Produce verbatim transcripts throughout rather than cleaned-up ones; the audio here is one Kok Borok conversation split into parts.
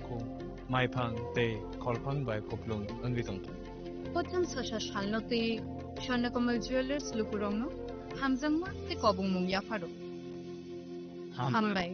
Khum, maiphang tei kholphang bai kupulung wngwi tongthung. Potham sasa salno tei Swarnakomal Jewellers lukurokno hamjakma tei kobongmung yapharo. Ham- Hambai.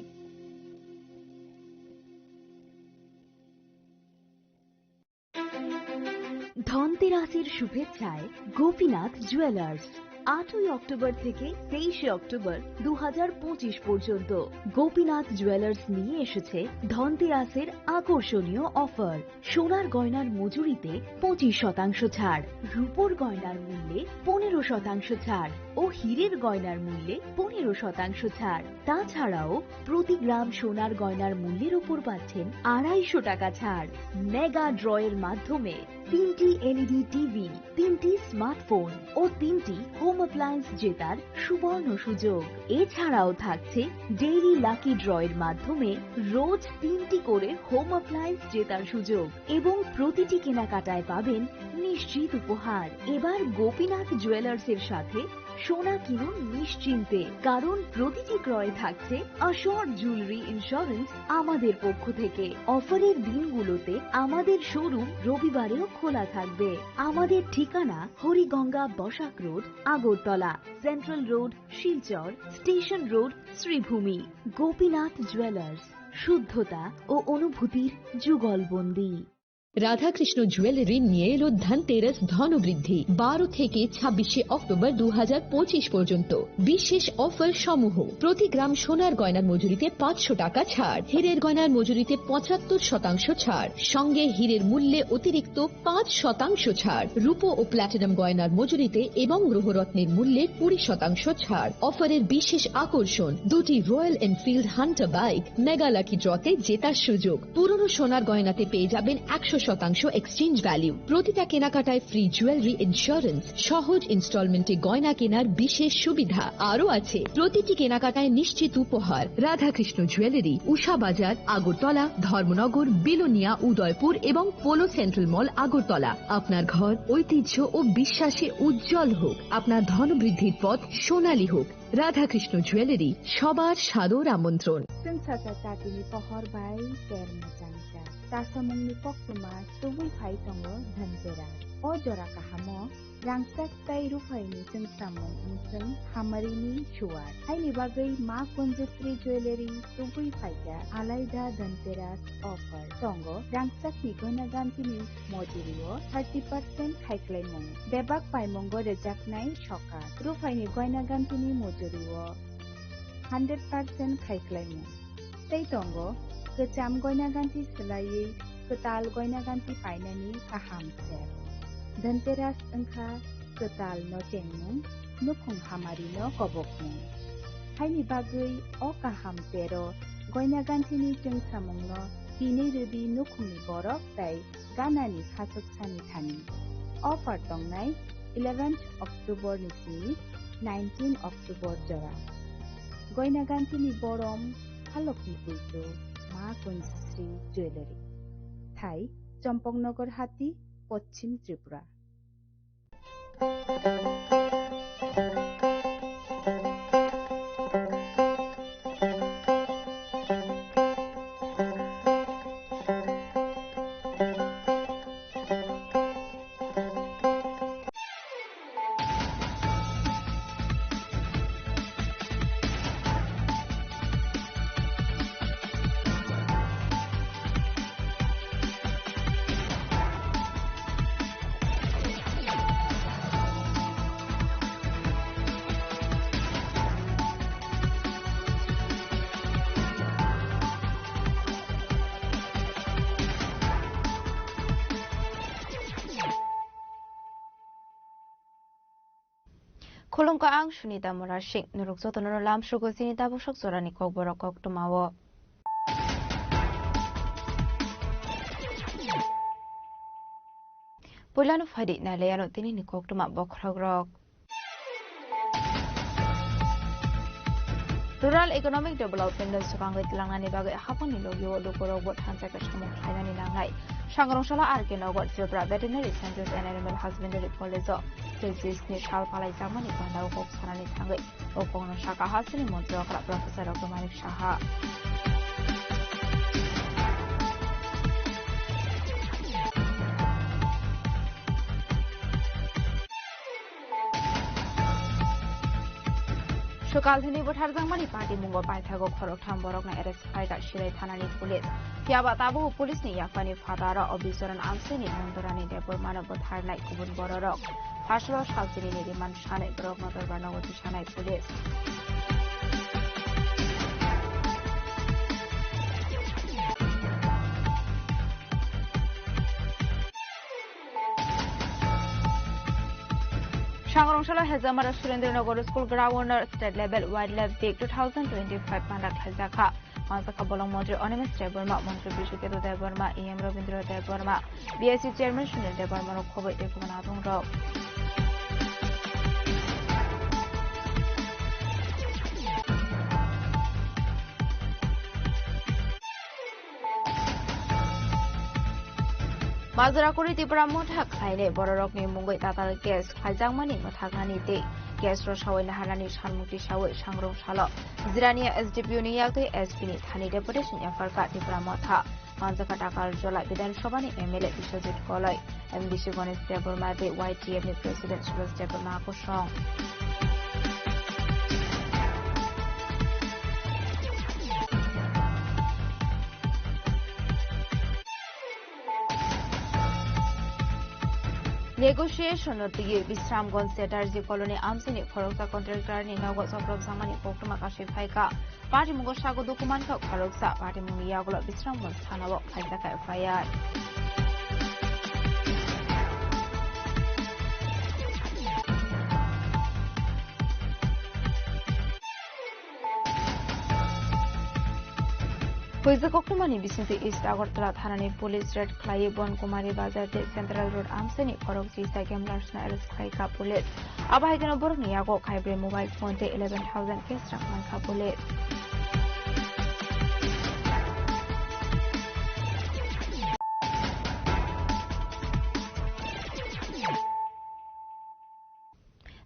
ধনতেরাসের শুভেচ্ছায় গোপীনাথ জুয়েলার্স। আটই অক্টোবর থেকে তেইশে অক্টোবর দু হাজার পঁচিশ পর্যন্ত গোপীনাথ জুয়েলার্স নিয়ে এসেছে ধনতেরাসের আকর্ষণীয় অফার। সোনার গয়নার মজুরিতে পঁচিশ শতাংশ ছাড়, রূপোর গয়নার মূল্যে পনেরো শতাংশ ছাড় ও হীরের গয়নার মূল্যে পনেরো শতাংশ ছাড়। তাছাড়াও প্রতি গ্রাম সোনার গয়নার মূল্যের উপর পাচ্ছেন আড়াইশো টাকা ছাড়। মেগা ড্রয়ের মাধ্যমে তিনটি এলইডি টিভি, তিনটি স্মার্টফোন ও তিনটি হোম অ্যাপ্লায়েন্স জেতার সুবর্ণ সুযোগ। এছাড়াও থাকছে ডেইলি লাকি ড্রয়ের মাধ্যমে রোজ তিনটি করে হোম অ্যাপ্লায়েন্স জেতার সুযোগ এবং প্রতিটি কেনাকাটায় পাবেন নিশ্চিত উপহার। এবার গোপীনাথ জুয়েলার্সের সাথে সোনা কিনুন নিশ্চিন্তে, কারণ প্রতিটি ক্রয়ে থাকছে অ্যাসিওরড জুয়েলারি ইন্স্যুরেন্স আমাদের পক্ষ থেকে। অফারের দিনগুলোতে আমাদের শোরুম রবিবারেও খোলা থাকবে। আমাদের ঠিকানা Hariganga Basak road, Agartala, central road, Silchar, station road, Sribhumi. Gopinath jewellers, শুদ্ধতা ও অনুভূতির যুগলবন্দী। রাধাকৃষ্ণ জুয়েলারি নিয়ে এলো ধনতেরাস ধনবৃদ্ধি। বারো থেকে ছাব্বিশে অক্টোবর দু হাজার পঁচিশ পর্যন্ত বিশেষ অফার সমূহ: প্রতি গ্রাম সোনার গয়নার মজুরিতে পাঁচশো টাকা ছাড়, হীরের গয়নার মজুরিতে পঁচাত্তর শতাংশ ছাড়, সঙ্গে হীরের মূল্যে অতিরিক্ত পাঁচ শতাংশ ছাড়, রূপো ও প্ল্যাটিনাম গয়নার মজুরিতে এবং গ্রহরত্নের মূল্যে কুড়ি শতাংশ ছাড়। অফারের বিশেষ আকর্ষণ, দুটি royal Enfield Hunter bike mega lucky ড্রতে জেতার সুযোগ। পুরনো সোনার গয়নাতে পেয়ে যাবেন একশো শতাংশ এক্সচেঞ্জ ভ্যালু। প্রতিটা কেনাকাটায় ফ্রি জুয়েলারি ইন্স্যুরেন্স, সহজ ইনস্টলমেন্টে গয়না কেনার বিশেষ সুবিধা। আরও আছে, প্রতিটি কেনাকাটায় নিশ্চিত উপহার। রাধাকৃষ্ণ জুয়েলারি, উষা বাজার, আগরতলা, ধর্মনগর, বিলোনিয়া, উদয়পুর এবং পোলো সেন্ট্রাল মল, আগরতলা। আপনার ঘর ঐতিহ্য ও বিশ্বাসে উজ্জ্বল হোক, আপনার ধনবৃদ্ধির পথ সোনালী হোক। রাধাকৃষ্ণ জুয়েলারি, সবার সাদর আমন্ত্রণ। Chwng sasa chatini pohor bai ter mwchang cha. Chasamungni koktwma tubui phai tongo Dhanteras. O jora kahamo rangchak tei ruphaini chwngsamung wngchwng hamarini suwar. Haini bagwi Ma Kunjasri Jewellery tubui phaikha alaida Dhanteras offer. Tongo rangchakni goina gantini mojurio thirty percent khaiklaimung, bebak paimungo rwjaknai sokat. Ruphaini goina gantini mojurio hundred percent khaiklaimung. Tei tongo kwcham goina ganti swlaiwi kwtal goina ganti painani kaham sep. Dhanteras wngkha kwtal no chengmung, nukhung hamari no kobokmung. Haini bagwi o kaham tero goina gantini chwngsamungno tini rwdi nukhungni borok tei ganani khachuk sani thani. Offer tongnai eleventh October ni simi nineteen October jora. Goina gantini borom halokni puitu Ma Kunjasri Jewellery. Thai, Champaknagar Hati, Poschim Tripura. Khulumkha, ang Sunita Murasing. Norok jotono lamsukgo chini tabuk sok jorani kokborok koktwmao. Puilano phaidi nailaiano tinini koktwma bokhorokrok. Rural economic development no swkangwi tlangnani bagwi haphangni logio lukurok bo thansa khe samung khlainani nangnai. Sangrongsola R K Nagar Tripura Veterinary Sciences and Animal Husbandry College o state six ni sal palaijakmani bandao kok sanani thangwi o kokno sakha hasteni montri okra Professor Doctor Manik Saha. Swkal hwnwi butharjakmani patimungo paithago khoroktham borokno arrest khlaikha Silai thanani police. Phiyaba tabuk police ni yaphani phataro Obicharan Amsini Nondorani Debbarmano butharnai kubun bororok. Phasalo salchinini remand sanai borokno dorbar nogo tisanai police. Sangrong salo Hejamara Surendra Nagar School ground state level wildlife week two thousand twenty-five mandak khlaijakha. Manjakha bolong montri Animesh Debbarma, montri Bishuketu Debbarma, E M Rabindra Debbarma, B I C chairman Sunil Debbarma rok khoboi tei kubun adong rok. Majra kuri Tipra motha khlainai bororokni mungwi tatal gas khlaijakmani mwthaknani tei gas rosawai naharnani salmung tisawi sangrong salo Jirania S D P O ni yaktwi S P ni thani deputation yapharkha Tipra motha. Manjakha Takarjola Bidhan Sabha ni M L A Biswajit Koloi, M D C Ganesh Debbarma tei Y T F ni president Subhash Debbarma kosong. Negotiation no twiwi Bisramganj Chatterjee Colony amchaini khoroksa contractor ni nogo chopropjakmani koktwma kasui phaikha. Patimungo sago dukumankha khoroksa, patimungni yagulo Bisramganj thanao khlaijakha F I R. Huijak koktwmani bisingtwi East Agartala thanani police raid khlaiwi Bon Kumari Bazar tei Central Road amchaini khorok chisa gamblers no arrest khlaikha police. Abo hai kheno borokni yago khaibrwi mobile phone tei eleven thousand cash rang mankha police.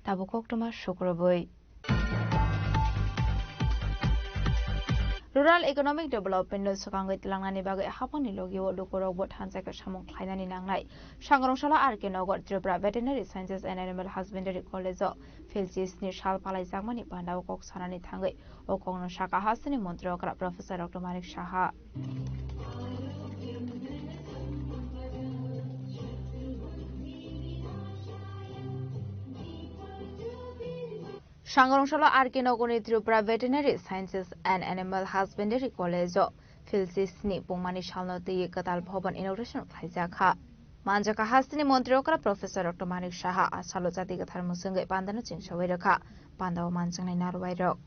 Tabuk koktwma sukrubwi. Rural economic development no swkangwi tlangnani bagwi haphangni logio lukurokbo thansa khe samung khlainani nangnai. Sangrong salo R K Nagar Tripura Veterinary Sciences and Animal Husbandry College o Phil chisni sal palaijakmani pandao kok sanani thangwi o kokno sakha hasteni montri okra Professor Doctor Manik Saha. Sangrong salo R K Nagarni Tripura Veterinary Sciences and Animal Husbandry College o Phil chisni pungmani salno twi kwtal bhaban inauguration khlaijakha. Manjakha hasteni montri okra Professor Doctor Manik Saha a salo jati kwthar mwswngwi pandano chengsawi rwkha, pandao manjaknai narwai rok.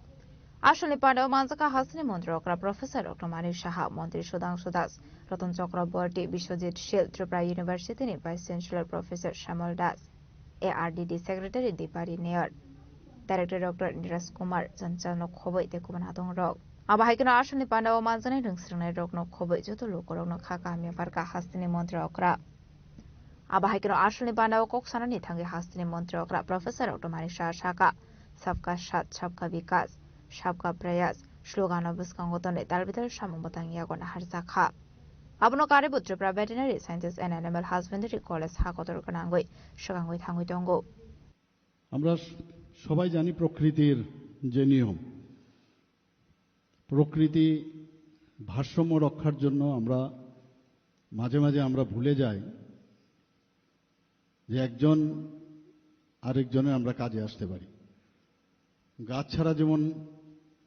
Asolni pandao manjakha hasteni montri okra Professor Doctor Manik Saha, montri Sudhangshu Das, Ratan Chakraborty, Biswajit Shil, Tripura University ni Vice Chancellor Professor Shamal Das, A R D D Secretary Dipari Nair, Director Doctor Niraj Kumar Chanchal no khoboi tei kubun adong rok. Abo hai kheno asolni pandao manjaknai rwngsrwngnai rokno khoboi joto lukurokno kha kaham yapharkha hasteni montri okra. Abo hai kheno asolni pandao kok sanani thangwi hasteni montri okra Professor Doctor Manik Saha sakha, "Sabka Saath, Sabka Vikas, Sabka Prayas" slogan o bwskango tonwi tal bital samung bwtang yago naharjakha. Abono karwi bo Tripura Veterinary Sciences and Animal Husbandry College ha kotor gwnangwi swkangwi thangwi tongo. আমরা স-, সবাই জানি প্রকৃতির যে নিয়ম, প্রকৃতি ভারসাম্য রক্ষার জন্য আমরা মাঝে মাঝে আমরা ভুলে যাই যে একজন আরেকজনের আমরা কাজে আসতে পারি। গাছ ছাড়া যেমন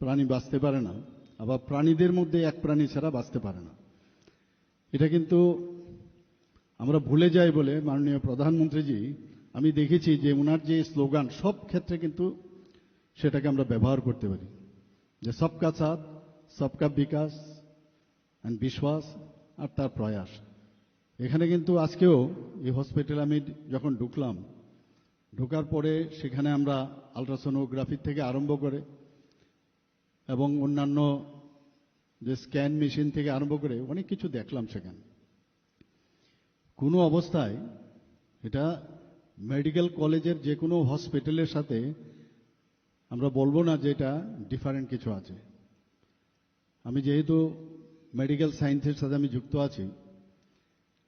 প্রাণী বাঁচতে পারে না, আবার প্রাণীদের মধ্যে এক প্রাণী ছাড়া বাঁচতে পারে না। এটা কিন্তু আমরা ভুলে যাই বলে মাননীয় প্রধানমন্ত্রীজি, আমি দেখেছি যে ওনার যে স্লোগান সব ক্ষেত্রে কিন্তু সেটাকে আমরা ব্যবহার করতে পারি, যে সবকা সাথ, সবকা বিকাশ, and বিশ্বাস আর তার প্রয়াস। এখানে কিন্তু আজকেও এই হসপিটালে আমি যখন ঢুকলাম, ঢোকার পরে সেখানে আমরা আল্ট্রাসোনোগ্রাফি থেকে আরম্ভ করে এবং অন্যান্য যে স্ক্যান মেশিন থেকে আরম্ভ করে অনেক কিছু দেখলাম সেখানে। কোনো অবস্থায় এটা মেডিকেল কলেজের যে কোনো হসপিটালের সাথে আমরা বলবো না যে এটা ডিফারেন্ট কিছু আছে। আমি যেহেতু মেডিকেল সায়েন্সের সাথে আমি যুক্ত আছি,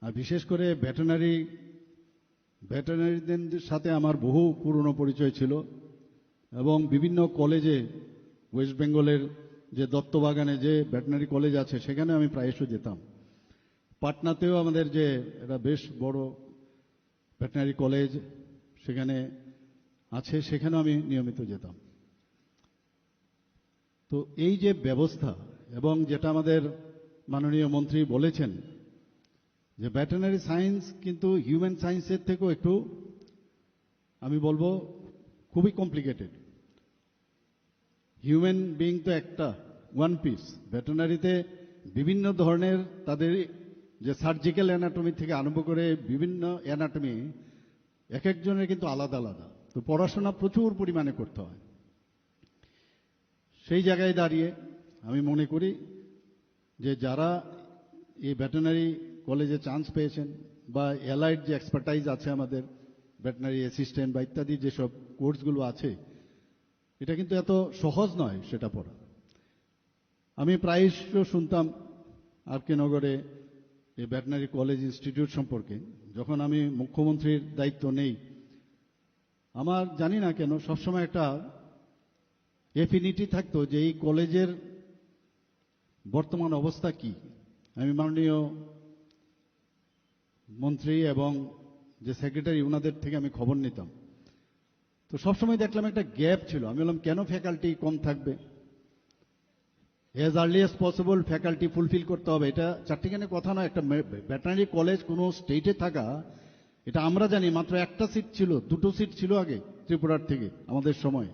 আর বিশেষ করে ভেটেরিনারি, ভেটেরিনারিদের সাথে আমার বহু পুরনো পরিচয় ছিল এবং বিভিন্ন কলেজে, ওয়েস্ট বেঙ্গলের যে দত্তবাগানে যে ভেটেরিনারি কলেজ আছে, সেখানে আমি প্রায়শ যেতাম। পাটনাতেও আমাদের যে একটা বেশ বড় ভেটেরিনারি কলেজ সেখানে আছে, সেখানেও আমি নিয়মিত যেতাম। তো এই যে ব্যবস্থা এবং যেটা আমাদের মাননীয় মন্ত্রী বলেছেন যে ভেটেরিনারি সায়েন্স কিন্তু হিউম্যান সায়েন্সের থেকেও একটু, আমি বলবো, খুবই কমপ্লিকেটেড। হিউম্যান বিইং তো একটা, ওয়ান পিস। ভেটেরিনারিতে বিভিন্ন ধরনের তাদের যে সার্জিক্যাল অ্যানাটমি থেকে আরম্ভ করে বিভিন্ন অ্যানাটমি এক একজনের কিন্তু আলাদা আলাদা। তো পড়াশোনা প্রচুর পরিমাণে করতে হয়। সেই জায়গায় দাঁড়িয়ে আমি মনে করি যে যারা এই ভেটেরিনারি কলেজে চান্স পেয়েছেন বা অ্যালাইড যে এক্সপার্টাইজ আছে আমাদের, ভেটেরিনারি অ্যাসিস্ট্যান্ট বা ইত্যাদি যেসব কোর্সগুলো আছে, এটা কিন্তু এত সহজ নয় সেটা পড়া। আমি প্রায়শ শুনতাম আর কে নগরে এই ভেটেরিনারি কলেজ ইনস্টিটিউট সম্পর্কে। যখন আমি মুখ্যমন্ত্রীর দায়িত্ব নেই, আমার জানি না কেন সবসময় একটা এফিনিটি থাকতো যে এই কলেজের বর্তমান অবস্থা কি। আমি মাননীয় মন্ত্রী এবং যে সেক্রেটারি, ওনাদের থেকে আমি খবর নিতাম। তো সবসময় দেখলাম একটা গ্যাপ ছিল। আমি বললাম, "কেন ফ্যাকাল্টি কম থাকবে?" As early as possible faculty fulfil করতে হবে। এটা চারটিখানি কথা নয়, একটা ভেটেরিনারি কলেজ কোনো স্টেটে থাকা, এটা আমরা জানি, মাত্র একটা সিট ছিল, দুটো সিট ছিল আগে ত্রিপুরার থেকে আমাদের সময়।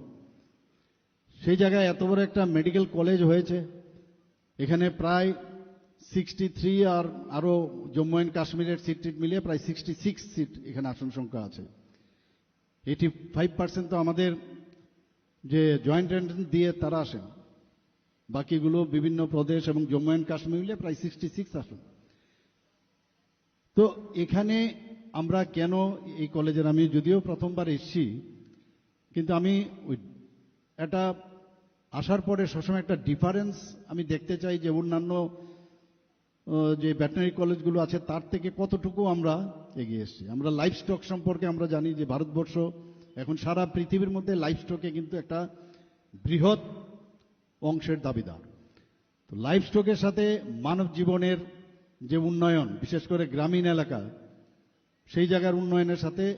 সেই জায়গায় এত বড় একটা মেডিকেল কলেজ হয়েছে, এখানে প্রায় সিক্সটি থ্রি আর আরো জম্মু অ্যান্ড কাশ্মীরের সিট টিট মিলিয়ে প্রায় সিক্সটি সিক্স সিট এখানে আসন সংখ্যা আছে। এইটি ফাইভ পার্সেন্ট তো আমাদের যে জয়েন্ট এন্ট্রান্স দিয়ে তারা আসেন, বাকিগুলো বিভিন্ন প্রদেশ এবং জম্মু অ্যান্ড কাশ্মীর মিলে প্রায় সিক্সটি সিক্স আসন। তো এখানে আমরা কেন এই কলেজের, আমি যদিও প্রথমবার এসেছি, কিন্তু আমি ওই এটা আসার পরে সবসময় একটা ডিফারেন্স আমি দেখতে চাই যে অন্যান্য আহ, যে ভেটেরিনারি কলেজগুলো আছে তার থেকে কতটুকু আমরা এগিয়ে এসেছি। আমরা লাইভ স্টক সম্পর্কে আমরা জানি যে ভারতবর্ষ এখন সারা পৃথিবীর মধ্যে লাইভ স্টকে কিন্তু একটা বৃহৎ অংশের দাবিদার। তো লাইভ স্টকের সাথে মানব জীবনের যে উন্নয়ন, বিশেষ করে গ্রামীণ এলাকা, সেই জায়গার উন্নয়নের সাথে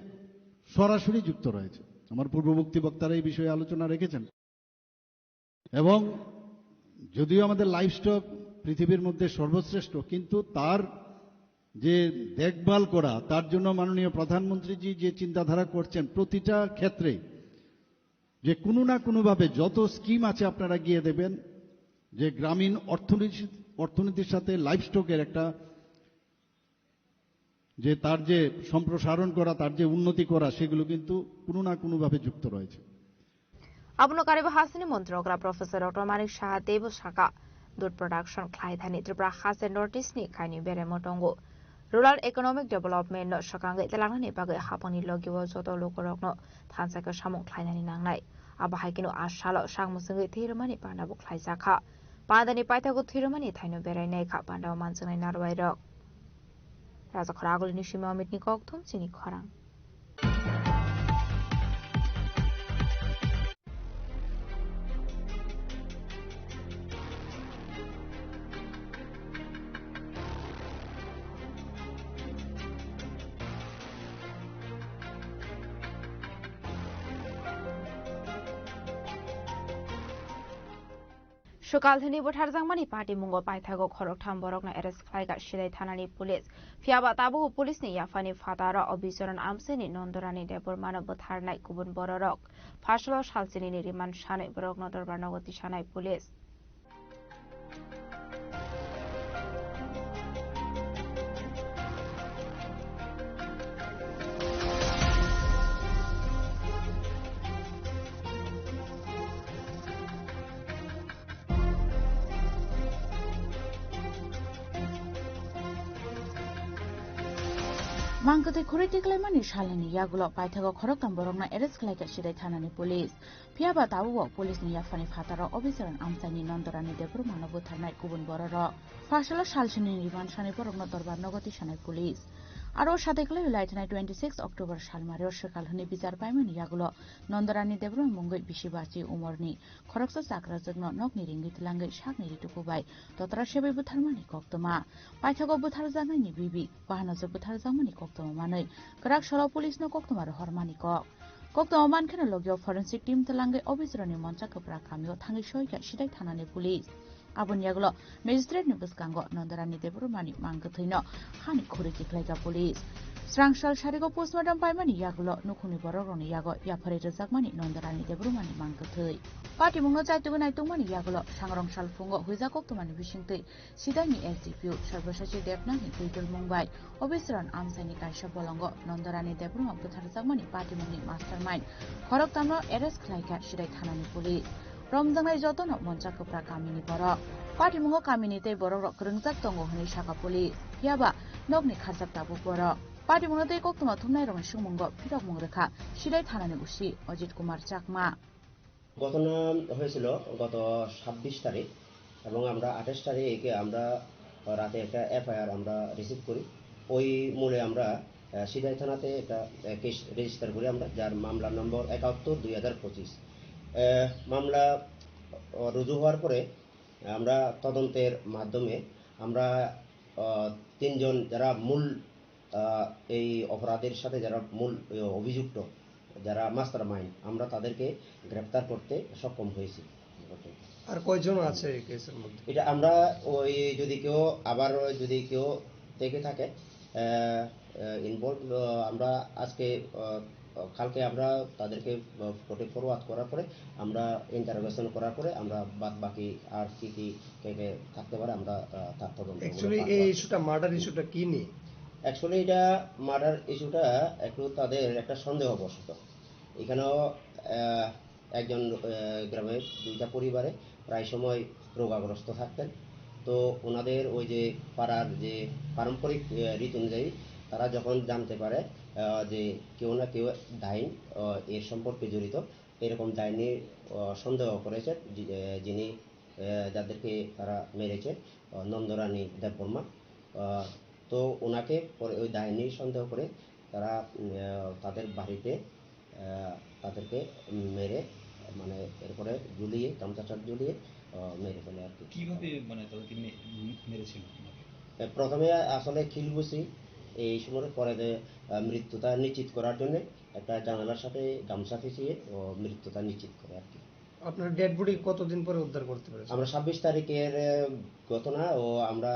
সরাসরি যুক্ত রয়েছে। আমার পূর্ববর্তী বক্তারা এই বিষয়ে আলোচনা রেখেছেন। এবং যদিও আমাদের লাইভ স্টক পৃথিবীর মধ্যে সর্বশ্রেষ্ঠ, কিন্তু তার যে দেখভাল করা, তার জন্য মাননীয় প্রধানমন্ত্রীজি যে চিন্তাধারা করছেন, প্রতিটা ক্ষেত্রে যে কোনো না কোনোভাবে যত স্কিম আছে আপনারা গিয়ে দেবেন, যে গ্রামীণ অর্থনীতি, অর্থনীতির সাথে লাইভ স্টকের একটা যে তার যে সম্প্রসারণ করা, তার যে উন্নতি করা, সেগুলো কিন্তু কোনো না কোনোভাবে যুক্ত রয়েছে। Abono kariba hasini montrogra Professor Doctor Manik Saha teibo saka, dud production khlai thani Tripura haste North East ni kainwi beremo tongo. Rural economic development no swkangwi twlangnani bagwi hapangni logi o joto lukurokno thansa khe samung khlainani nangnai. Abo hai kheno a salo sak mwswngwi thwi rwmani panda bo khlaijak kha. Pandani paithago thwi rwmani thaino berai nai kha panda o manjaknai narwai rok. Rajakhor Agulini simi Amitni kokthum chini khorang. Swkal thwini butharjakmani patimungo paithago khoroktham borokno arrest khlaikha Silai thanani police. Phiyaba tabuk police ni yaphani phataro Obicharan Amchaini Nondorani Debbarmano butharnai kubun bororok. Phasalo salchinini remand sanwi borokno dorbar nogo tisanai police. Mang kwthwi khurui tiklaimani salnini yagulo paithago khoroktham borokno arrest khlaikha Silai thanani police. Phiyaba tabuk police ni yaphani phataro Obicharan Amchaini Nondorani Debbarmano butharnai kubun bororok. Phasalo salchinini remand sanai borokno dorbar nogo tisanai police. Aro sateklai lai thanai twenty six October salmario swkal hwnwi bichar paimani yagulo Nondorani Debbarma mungwi bisi bachi umorni khoroksa chakrajwkno nokni ringwi twlangwi sakni rituku bai totra sebai butharmani koktwma. Paithago butharjaknaini bibi bahanajwk butharjakmani koktwma manwi kwrak salo police no koktwma rohormani kok. Koktwma mankheno logio forensic team twlangwi officer ni moncha kwpra kamio thangwi soika sidai thanani police. Aboni yagulo magistrate ni bwskango Nondorani Debbarmani mang kwthwino hani khuri kiklaika police. Srangsal sarigo postmortem paimani yagulo nukhungni borokrokni yago yapharwi rwjakmani Nondorani Debbarmani mang kwthwi. Patimungno chaitugwi naitugmani yagulo sangrong salphungo huijak koktwmani bisingtwi Sidaini S D P O Sarbasachi Debnathni twijlmung bai officer-no amchaini kaisa bolongo Nondorani Debbarma butharjakmani patimungni mastermind khoroktamno arrest khlaikha Sidai thanani police. Romjaknai jotono moncha kwpra kamini borok. Patimungo kamini tei borokrok kwrwngjak tongo hwnwi sakha police. Phiyaba nokni kharjak tabuk borok. Patimungno tei koktwma thumnairokni swngmungo phirokmung rwkha Sidai thanani O C Ajit Kumar Chakma. ঘটনা হয়েছিল গত ছাব্বিশ তারিখ, এবং আমরা আঠাশ তারিখে আমরা রাতে একটা এফআইআর আমরা রিসিভ করি। ওই মূলে আমরা, আহ, সিদাই থানাতে একটা, আহ, কেস রেজিস্টার করি আমরা, যার মামলা নম্বর একাত্তর দুই হাজার পঁচিশ। আহ, মামলা, আহ, রুজু হওয়ার পরে আমরা তদন্তের মাধ্যমে আমরা, আহ, তিনজন যারা মূল আহ, এই অপরাধের সাথে যারা মূল, আহ, অভিযুক্ত, যারা মাস্টার মাইন্ড, আমরা তাদেরকে গ্রেপ্তার করতে সক্ষম হয়েছি। আর কয়জন আছে এই কেসের মধ্যে? এটা আমরা ওই যদি কেউ আবার ওই যদি কেউ থেকে থাকে, আহ, আহ, ইনভলভ, আহ, আমরা আজকে, আহ, কালকে আমরা তাদেরকে, আহ, কোর্টে ফরওয়ার্ড করার পরে, আমরা ইন্টারোগেশন করার পরে আমরা বাদ বাকি আর কি কি কে কে থাকতে পারে আমরা, আহ, তার তদন্ত অ্যাকচুয়ালি এই ইস্যুটা, মার্ডার ইস্যুটা কি নিয়ে? অ্যাকচুয়ালি এটা মার্ডার ইস্যুটা একটু তাদের একটা সন্দেহবশত। এখানেও, আহ, একজন, আহ, গ্রামে দুইটা পরিবারে প্রায় সময় রোগাগ্রস্ত থাকতেন। তো ওনাদের ওই যে পাড়ার যে পারম্পরিক, আহ, রীতি অনুযায়ী তারা যখন জানতে পারে, আহ, যে কেউ না কেউ ডাইন, আহ, এর সম্পর্কে জড়িত, এরকম ডাইনি, আহ, সন্দেহ করেছে, যি-, আহ, যিনি, আহ, যাদেরকে তারা মেরেছে, আহ, নন্দরানী দেববর্মা। আহ, তো ওনাকে পরে ওই ডাইনি সন্দেহ করে তারা, উম, আহ, তাদের বাড়িতে, আহ, তাদেরকে মেরে, মানে, এরপরে ঝুলিয়ে, গামছা টামছা ঝুলিয়ে, আহ, মেরে ফেলে আর কি। কিভাবে, মানে, তাদেরকে মে-, মেরেছিল ওনাকে? আহ, প্রথমে আসলে খিলগুছি এই সময় পরে যে, আহ, মৃত্যুটা নিশ্চিত করার জন্য একটা জানালার সাথে গামছা পেঁচিয়ে ও মৃত্যুটা নিশ্চিত করে আর কি। আপনার ডেড বডি কতদিন পরে উদ্ধার করতে পেরেছেন? আমরা ছাব্বিশ তারিখের, আহ, ঘটনা ও আমরা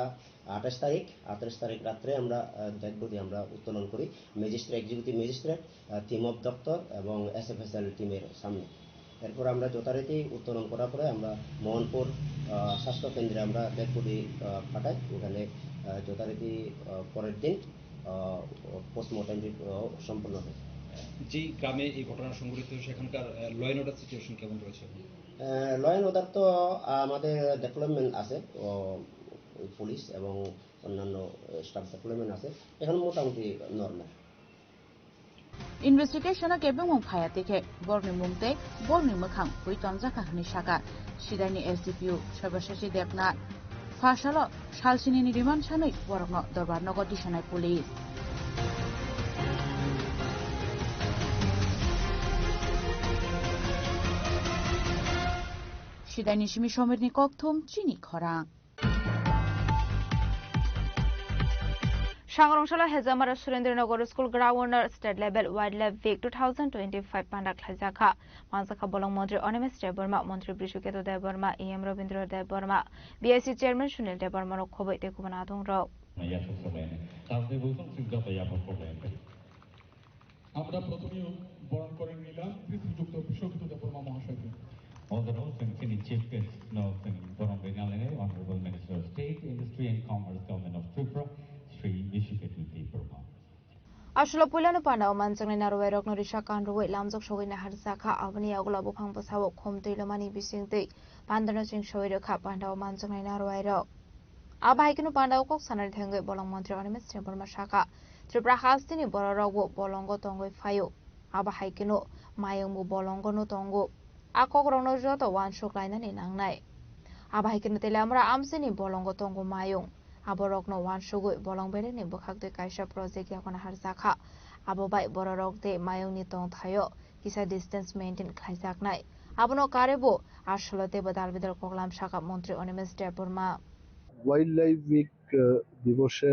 আঠাশ তারিখ, আঠাশ তারিখ রাত্রে আমরা, আহ, ডেড বডি আমরা উত্তোলন করি ম্যাজিস্ট্রেট, এক্সিকিউটিভ ম্যাজিস্ট্রেট, আহ, টিম অফ দপ্তর এবং এসএফএসএল টিমের সামনে। এরপর আমরা যথারীতি উত্তোলন করার পরে আমরা মোহনপুর, আহ, স্বাস্থ্য কেন্দ্রে আমরা ডেড বডি, আহ, পাঠাই। ওখানে, আহ, যথারীতি, আহ, পরের দিন, আহ, পোস্টমর্টেম রিপ-, আহ, সম্পন্ন হয়। যেই গ্রামে এই ঘটনা সংঘটিত হয়েছে, সেখানকার, আহ, ল অ্যান্ড অর্ডার সিচুয়েশন কেমন রয়েছে এখন? আহ, ল অ্যান্ড অর্ডার তো আমাদের ডেভেলপমেন্ট আছে, ও, পুলিশ এবং অন্যান্য, আহ, স্টাফ ডেভেলপমেন্ট আছে, এখন মোটামুটি normal. Investigation-o kebengmung phaiya tikhe borokni mung tei borokni mwkhang hui tonjakha hwnwi sakha Sidaini S D P O Sarbasachi Debnath. Pha salo sal sinini remand sanwi borokno dorbar nogo tisanai police. Sidaini simi Somirni kokthum chini khorang. Sangrong salo Hejamara Surendra Nagar School ground-o State Level Wildlife Week two thousand twenty-five panda khlaijakha. Manjakha bolong Montri Animesh Debbarma, Montri Brishuketu Debbarma, E M Rabindra Debbarma, B I C Chairman Sunil Debbarma rok khoboi tei kubun adong rok. আমরা প্রথমেই বরণ করে নিলাম শ্রীযুক্ত বিশ্বজিৎ দেববর্মা মহাশয়কে। Ongkha chini chief guest no chwng borom rinani Honorable Minister of State, Industry and Commerce, Government of Tripura, Shri Bishiketu Debbarma. Aswkno puilano pandao manjaknai narwai rokno risa kanrwi lamjak sogwi naharjakha, aboni yagulo buphang bwsao khum twi lomani bisingtwi pandano chwng sogwi rwkha pandao manjaknai narwai rok. Abo hai kheno pandao kok sanani thangwi bolong montri Animesh Debbarma sakha, Tripura hasteni bororokbo bolongo tongwi phaio. Abo hai kheno mayungbo bolongono tongo. A kokrokno joto uansuk lainani nangnai. Abo hai kheno Teliamura amchaini bolongo tongo mayung. Aborokno uansugwi bolong bereni bwkhaktwi kaisa project yakhwna harjakha. Abo bai bororok tei mayungni tongthaio kisa distance maintain khlaijaknai. Abono karwi bo asolo teibo dalbidal koklam sakha montri Animesh Debbarma. Wildlife week দিবসে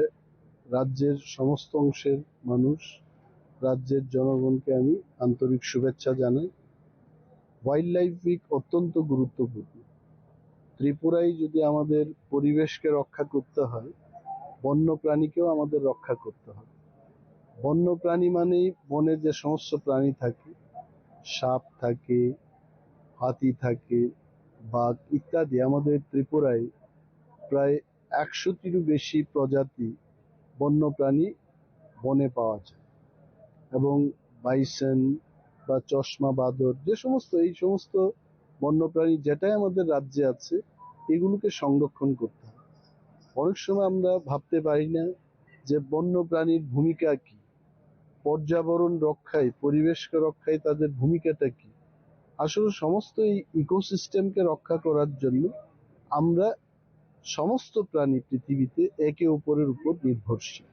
রাজ্যের সমস্ত অংশের মানুষ, রাজ্যের জনগণকে আমি আন্তরিক শুভেচ্ছা জানাই। ওয়াইল্ডলাইফ উইক অত্যন্ত গুরুত্বপূর্ণ। ত্রিপুরায় যদি আমাদের পরিবেশকে রক্ষা করতে হয়, বন্য প্রাণীকেও আমাদের রক্ষা করতে হবে। বন্য প্রাণী মানেই বনে যে সমস্ত প্রাণী থাকে, সাপ থাকে, হাতি থাকে, বাঘ ইত্যাদি। আমাদের ত্রিপুরায় প্রায় একশোটিরও বেশি প্রজাতি বন্য প্রাণী বনে পাওয়া যায়। এবং বাইসন বা চশমা বাঁদর, যে সমস্ত, এই সমস্ত বন্যপ্রাণী যেটাই আমাদের রাজ্যে আছে, এগুলোকে সংরক্ষণ করতে হবে। অনেক সময় আমরা ভাবতে পারি না যে বন্য প্রাণীর ভূমিকা কি, পর্যাবরণ রক্ষায়, পরিবেশকে রক্ষায় তাদের ভূমিকাটা কি। আসলে সমস্ত এই ইকোসিস্টেমকে রক্ষা করার জন্য আমরা সমস্ত প্রাণী পৃথিবীতে একে অপরের উপর নির্ভরশীল।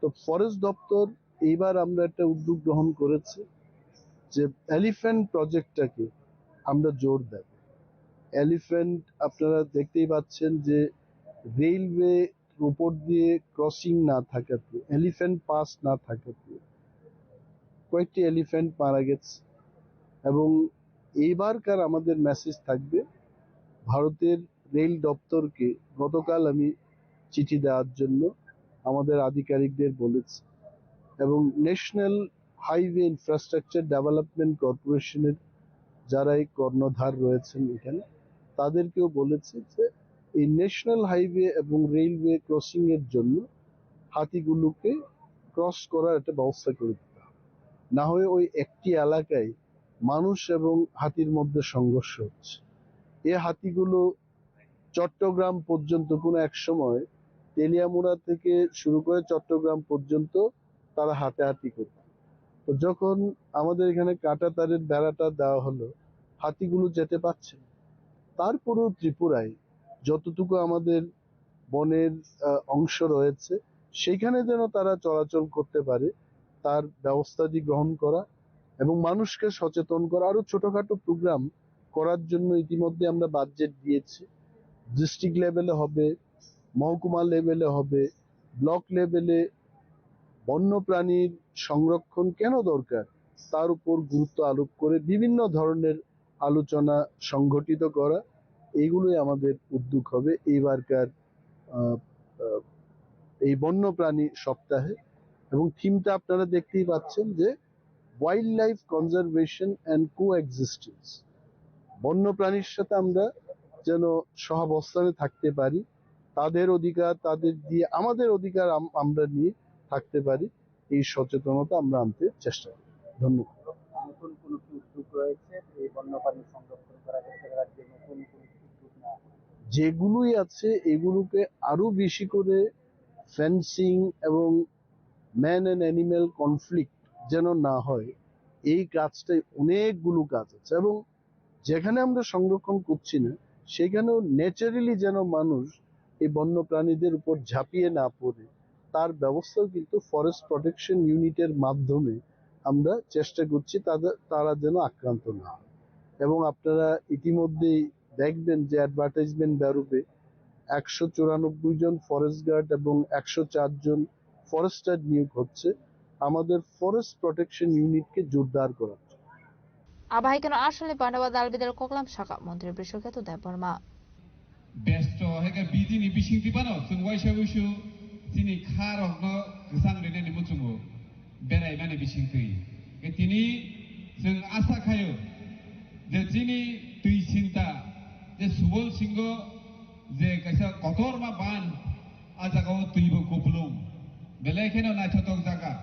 তো ফরেস্ট দপ্তর এইবার আমরা একটা উদ্যোগ গ্রহণ করেছে যে এলিফ্যান্ট প্রজেক্টটাকে আমরা জোর দেব। এলিফ্যান্ট আপনারা দেখতেই পাচ্ছেন যে রেলওয়ে উপর দিয়ে ক্রসিং না থাকাতে, এলিফ্যান্ট পাস না থাকাতে কয়েকটি এলিফ্যান্ট মারা গেছে। এবং এইবারকার আমাদের মেসেজ থাকবে ভারতের রেল দপ্তরকে গতকাল আমি চিঠি দেওয়ার জন্য আমাদের আধিকারিকদের বলেছি। এবং ন্যাশনাল হাইওয়ে ইনফ্রাস্ট্রাকচার ডেভেলপমেন্ট কর্পোরেশনের যারা এই কর্ণধার রয়েছেন এখানে, তাদেরকেও বলেছি যে এই ন্যাশনাল হাইওয়ে এবং রেলওয়ে ক্রসিং এর জন্য হাতিগুলোকে ক্রস করার একটা ব্যবস্থা করে দিতে হবে। না হয় ওই একটি এলাকায় মানুষ এবং হাতির মধ্যে সংঘর্ষ হচ্ছে। এ হাতিগুলো চট্টগ্রাম পর্যন্ত কোনো এক সময় তেলিয়ামুড়া থেকে শুরু করে চট্টগ্রাম পর্যন্ত তারা হাতাহাতি করত। তো যখন আমাদের এখানে কাঁটা তারের বেড়াটা দেওয়া হলো, হাতিগুলো যেতে পারছে না। তারপরেও ত্রিপুরায় যতটুকু আমাদের বনের, আহ, অংশ রয়েছে, সেখানে যেন তারা চলাচল করতে পারে, তার ব্যবস্থাদি গ্রহণ করা এবং মানুষকে সচেতন করা। আরও ছোটোখাটো প্রোগ্রাম করার জন্য ইতিমধ্যে আমরা বাজেট দিয়েছি। ডিস্ট্রিক্ট লেভেলে হবে, মহকুমা লেভেলে হবে, ব্লক লেভেলে বন্যপ্রাণীর সংরক্ষণ কেন দরকার, তার উপর গুরুত্ব আরোপ করে বিভিন্ন ধরনের আলোচনা সংগঠিত করা, এইগুলোই আমাদের উদ্যোগ হবে এইবারকার, আহ, আহ, এই বন্যপ্রাণী সপ্তাহে। এবং থিমটা আপনারা দেখতেই পাচ্ছেন যে wild life conservation and coexistence. বন্যপ্রাণীর সাথে আমরা যেন সহাবস্থানে থাকতে পারি, তাদের অধিকার তাদের দিয়ে আমাদের অধিকার আম-, আমরা নিয়ে থাকতে পারি, এই সচেতনতা আমরা আনতে চেষ্টা করি। ধন্যবাদ। নতুন কোনো কি উদ্যোগ রয়েছে এই বন্যপ্রাণী সংরক্ষণ করার ক্ষেত্রে রাজ্যে নতুন কোনো কি উদ্যোগ নেওয়া হবে? যেগুলোই আছে এগুলোকে আরো বেশি করে ফেন্সিং এবং ম্যান অ্যান্ড অ্যানিম্যাল কনফ্লিক্ট যেন না হয়, এই কাজটাই অনেকগুলো কাজ আছে। এবং যেখানে আমরা সংরক্ষণ করছি না, সেখানেও ন্যাচারালি যেন মানুষ এই বন্য প্রাণীদের উপর ঝাঁপিয়ে না পড়ে, তার ব্যবস্থাও কিন্তু ফরেস্ট প্রোটেকশন ইউনিটের মাধ্যমে আমরা চেষ্টা করছি তাদের, তারা যেন আক্রান্ত না হয়। এবং আপনারা ইতিমধ্যেই দেখবেন যে অ্যাডভার্টাইজমেন্ট বেরোবে, একশো চুরানব্বই জন ফরেস্ট গার্ড এবং একশো চার জন ফরেস্টার নিয়োগ হচ্ছে আমাদের ফরেস্ট প্রোটেকশন ইউনিটকে জোরদার করার জন্য। Abo hai kheno asalni bana o dalbidal koklam sakha montri Brishaketu Debbarma. Besto hai khe bidini bisingtwi phano chwng waisa wuisu chini kha rokno kwchang rinani muchungo beraimani bisingtwi. Khe tini chwng asa khaio je chini twi sinta je Subol Singho je kaisa kotorma ban a jagao twibo kupulung belai kheno naithotok jaga.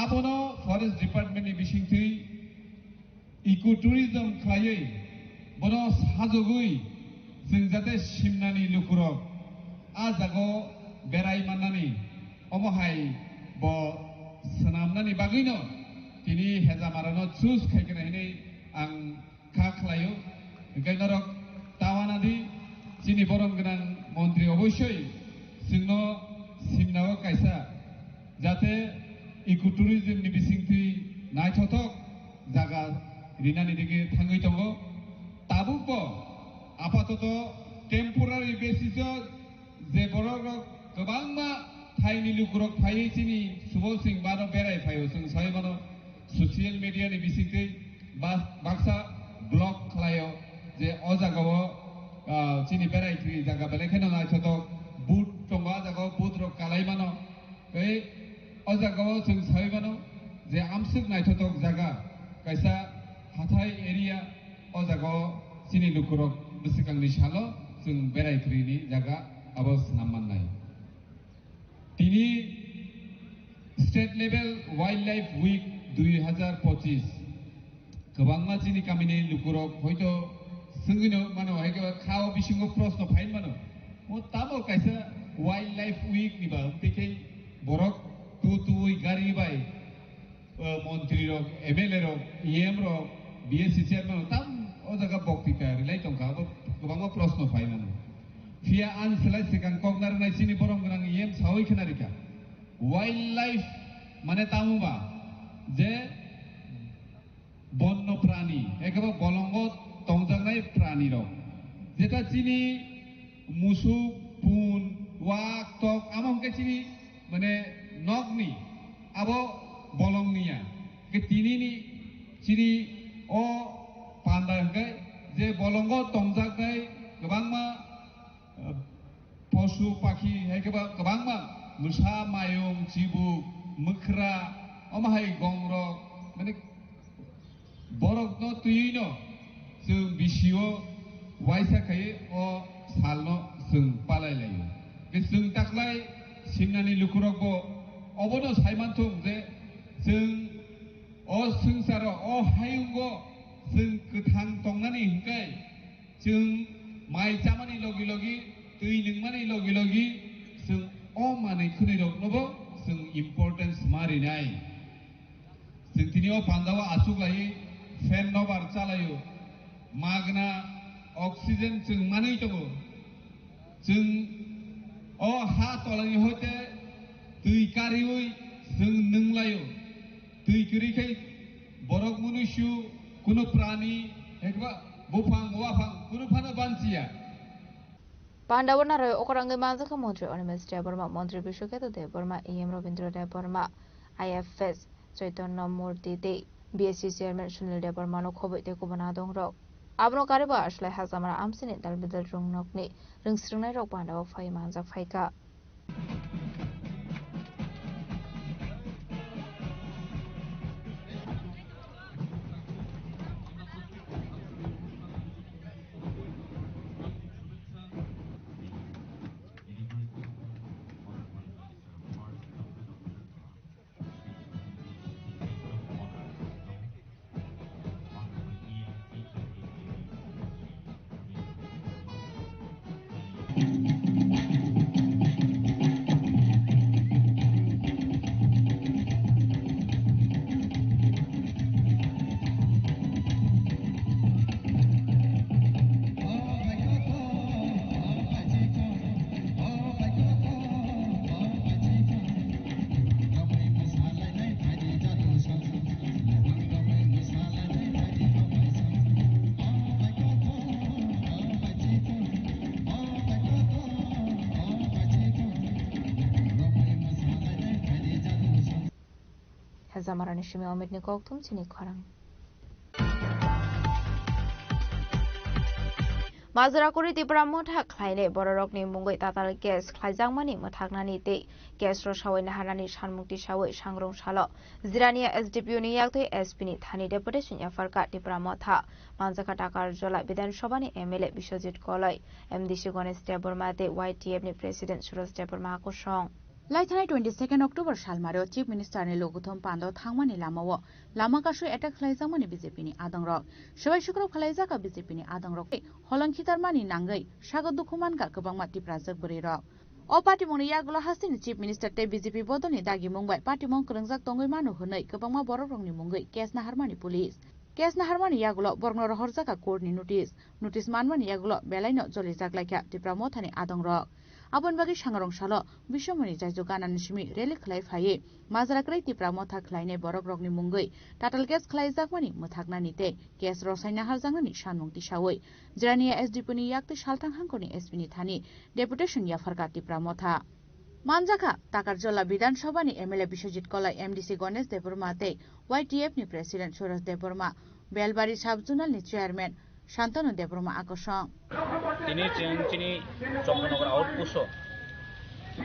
Abono forest department ni bisingtwi eco tourism khlaiwi bono sajogwi chwng jate simnani lukurok a jago berai mannani omo hai bo swnamnani bagwino tini Hejamarano choose khaikha hinwi ang kha khlaio. Hinkhe norok tawana di, chini borom gwnang montri oboisoi Chwngno simnao kaisa, jate ecotourism ni bisingtwi naithothok jaga rinani digi thangwi tongo. Tabukbo apatoto temporary basis o je borok rok kwbangma thaini lukurok phaiwi chini Subol Singh bano berai phaio, chwng sai mano social media ni bisingtwi ba-, baksa blog khlaio je o jagao, ah, chini berai thwi jaga belai kheno naithothok boat tongo, o jagao boat rok kalai mano. Tei o jagao chwng saui mano je amswk naithothok jaga, kaisa hathai area, o jagao chini lukurok bwswkangni salo chwng berai phwrwini jaga abo snam mannai. Tini State Level Wildlife Week dui hazar pochis. Kwbangma chini kamini lukurok hoito swngwino mano, hai khe kha o bisingo proshno phai mano. Mo tamo kaisa Wildlife Week ni ba, tei khe borok tu tuwi gari bai, o, montri rok, M L A rok, E M rok, B S C chairman rok tam o jaga boktita rilai tongkha, abo kwbangma proshno phai mano. Phiya ang selai swkang kok narwknai chini borom gwnang E M saui khna rikha. Wildlife mane tamo ba? Je bonno prani, ekaba bolongo tongjaknai prani rok. Jeta chini musuk, pun, wak, tok, amo hwnkhe chini mane nokni, abo bolongni ya. Ke tinini chini o panda hwnkhe je bolongo tongjaknai kwbangma, eh, posu pakhi hai khe ba kwbangma mwsa, mayung, chibuk, mwkhra, omo hai gongrok, mane borokno twiwino chwng bisio waisa khaiwi o salno chwng palai laio. Ke chwng taklai simnani lukurokbo obono sai manthung je chwng o swngcharo, o hayungo chwng kwthang tongnani hwnkhe chwng mai chamani logi logi, twi nungmani logi logi, chwng o manwi khwnwi roknobo chwng importance ma rinai. Chwng tini o pandao achuk lai, fan no bar chalaio, magna oxygen chwng manwi tongo. Chwng o ha tolani hoite twi kariui chwng nunglaio. Twi kwrwi khe borok munuisu kunu prani ekba buphang waphang kunu phano banchiya. Pandao naroi okorangwi manjakha Montri Animesh Debbarma, Montri Bishwaketu Debbarma, E M Rabindra Debbarma, I F S Chaitanya Murti tei B S C Chairman Sunil Debbarmano khobwi tei kubun adongrok. Abono kariba aslai Hajamara amchini dalbidal rwngnokni rwngsrwngnairok pandao phai manjak phaikha. Hezamarani simi Omitni kokthum chini khorang. Majra kuri Tipra motha khlainai bororokni mungwi tatal case khlaijakmani mwthaknani tei case rwsawi naharnani sanmung tisawi sangrong salo Jirania S D P O ni yaktwi S P ni thani deputation yapharkha Tipra motha. Manjakha Takarjola Bidhan Sabha ni M L A Biswajit Koloi, M D C Ganesh Debbarma tei Y T F ni President Suraj Debbarma kosong. Laithanai twenty second October salmaro Chief Minister ni logothom pando thangmani lamao lama kasui attack khlaijakmani B J P ni adongrok. Swbai sukrok khlaijak B J P ni adongrok tei holong khitarmani nangwi sago dukhu mankha kwbangma Tiprajwk bwrwirok. O patimungni yagulo hasteni Chief Minister tei B J P bodolni dagimung bai patimung kwrwngjak tongwi mano hwnwi kwbangma borokrokni mungwi case naharmani police. Case naharmani yagulo borokno rohorjakha court ni notice. Notice manmani yagulo belaino jolijak laikha Tipra mothani adongrok. Aboni bagwi sangrong salo Biswamoni Jaijo ganani simi rally khlai phaiwi majra kwrwi Tipra motha khlainai borok rokni mungwi tatal case khlaijakmani mwthaknani tei case rosai naharjaknani sanmung tisawi Jirania S D P ni yaktwi salthang hangkorni S P ni thani deputation yapharkha Tipra motha. Manjakha Takarjola Bidhan Sabha ni M L A Biswajit Kolai, M D C Ganesh Debbarma tei Y T F ni President Suraj Debbarma, Belbari Sub Zonal ni Chairman Shantanu Debbarma akosong. Tini chwng chini Chompanogor outpost o,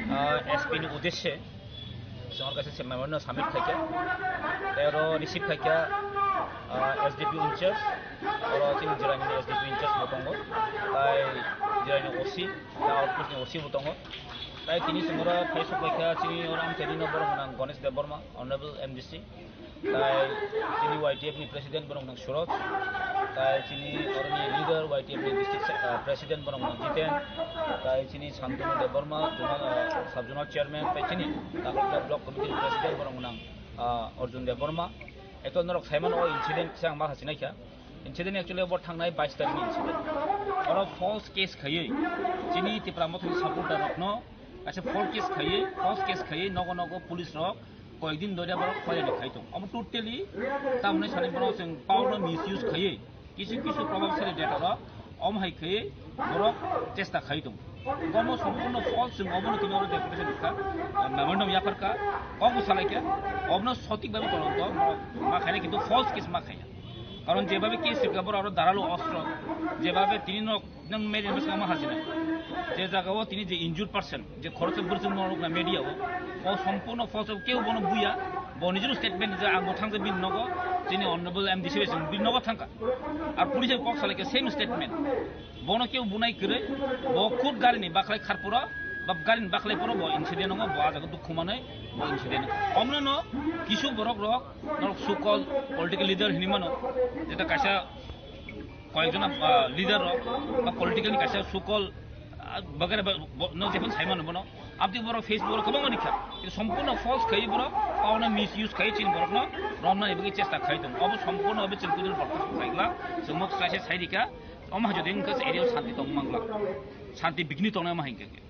ah, S P ni uddeshe chwng oro kaisa memorandum submit khaikha. Tei oro receive khaikha, ah, S D P in charge, oro chini Jirani ni S D P in charge bo tongo, tai Jirani O C, tai outpost ni O C bo tongo. Tai tini chwng oro phai sok khaikha chini oro amchaini no borok gwnang Ganesh Debbarma, Honorable M D C. Tai chini Y T F ni president borok nang Suraj, tai chini oroni leader Y T F ni district se-, ah, president borok nang Jiten, tai chini Santanu Debbarma, zonal, ah, sub zonal chairman, tai chini Takarjala block committee ni president borok nang, ah, Arjun Debbarma. Eto norok saimano o incident kisa ang ma hachinaikha. Incident actually bo thangnai bais tarikh ni incident. Oro false case khaiwi chini Tipra Mothani supporter rokno kaisa false case khaiwi, false case khaiwi nogo nogo police rok koyekdin dori borok hoyani khai tong. Omo totally tamni sani borok chwng power no misuse khaiwi kisu kisu probabsali data rok omo hai khaiwi borok chesta khai tong. Omo sompurno false, chwng obono tini oro deputation kha, memorandum yapharkha, kok bwsalaikha, obono sotik bhabe tolonto ma khaina, kintu false case ma khaiya. Karon jebabe case rikha borok aro daralu ostro, jebabe tini nok nang media bwskango ma hajina. Je jaga o tini je injured person, je khoroksa bwrwsong norok na media o, o sompurno false, keu bono buya, bo nijor statement je ang bo thangsa bini nogo, chini honorable M D C bai chwng bini nogo thangkha. Ar police kok salaikha same statement. Bono keu bunai kwrwi, bo khud garini bakhlai kharpuro, ba garini bakhlai puro bo incident wngo, bo ah jaga dukhu manwi bo incident. Omno no kisu borok rok, norok so called political leader hinwi mano, jeta kaisa koyekjona, ah, leader rok ba political ni kaisa so called, ah, bagara ba, bo, no jephun sai mano bono. Abdi borok Facebook rok kwbangma nikha. Kintu sompurno false khai borok, pawana misuse khai chini borokno romnani bagwi chesta khai tongo. Obo sompurno obo chini kudul borok khai gla, chwng mok sai sai rikha. Omo hai jodi wngkha se area o santi tong mangla. Santi bigni tongnai omo hai hingkha khe.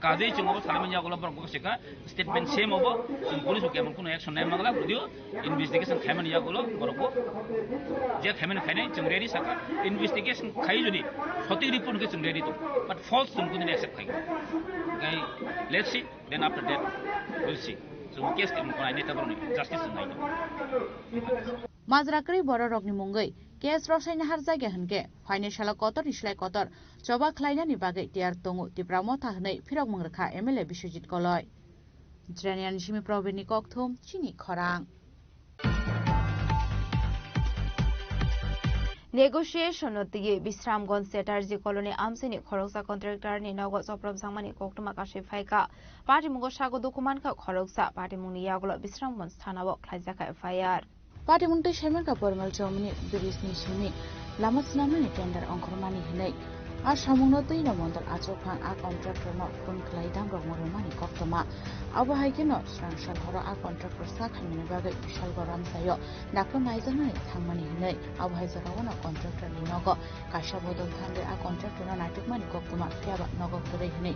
Kajei chwng obo salaimani yagulo borok bo se kha statement same obo, chwng police bo kemon kuno action nai mangla, judio investigation khaimani yagulo borok bo je khaimani khainai chwng ready sakha, investigation khai jodi sotik report hwnkhe chwng ready tong, but false chwng kuno accept khai. Kai let's see, then after that we'll see. Chwng case kemon kunai neta boroni justice nai. Majra kwrwi bororokni mungwi case rosai naharjakya hwnkhe phainai salo kotorni slai kotor choba khlainani bagwi tiyar tongo Tipra Motha hwnwi phirokmung rwkha M L A Biswajit Koloi. Jiraniani simi Probirni kokthum chini khorang. Negotiation no twiwi Bisramganj Chatterjee Colony amchaini khoroksa contractor ni nogo choprom sangmani koktwma kasui phaikha. Patimungo sago dukhu mankha khoroksa, patimungni yagulo Bisramganj thanao khlaijakha F I R. Patimung twi saimankha Porimal Chowmani bridge ni simi lama swnamnani tender ongkhormani hwnwi. A samungno twino mondol achukphang a contractor no phone khlai damrokno rwmani koktwma. Abo hai kheno srang sal horo a contractor sak hamyani bagwi Bishalgarh Ramsaio doctor naijaknani thangmani hwnwi. Abo hai jorao no contractor ni nogo kaisa bodol thangwi a contractor no naitukmani koktwma, phiyaba nogo kwrwi hwnwi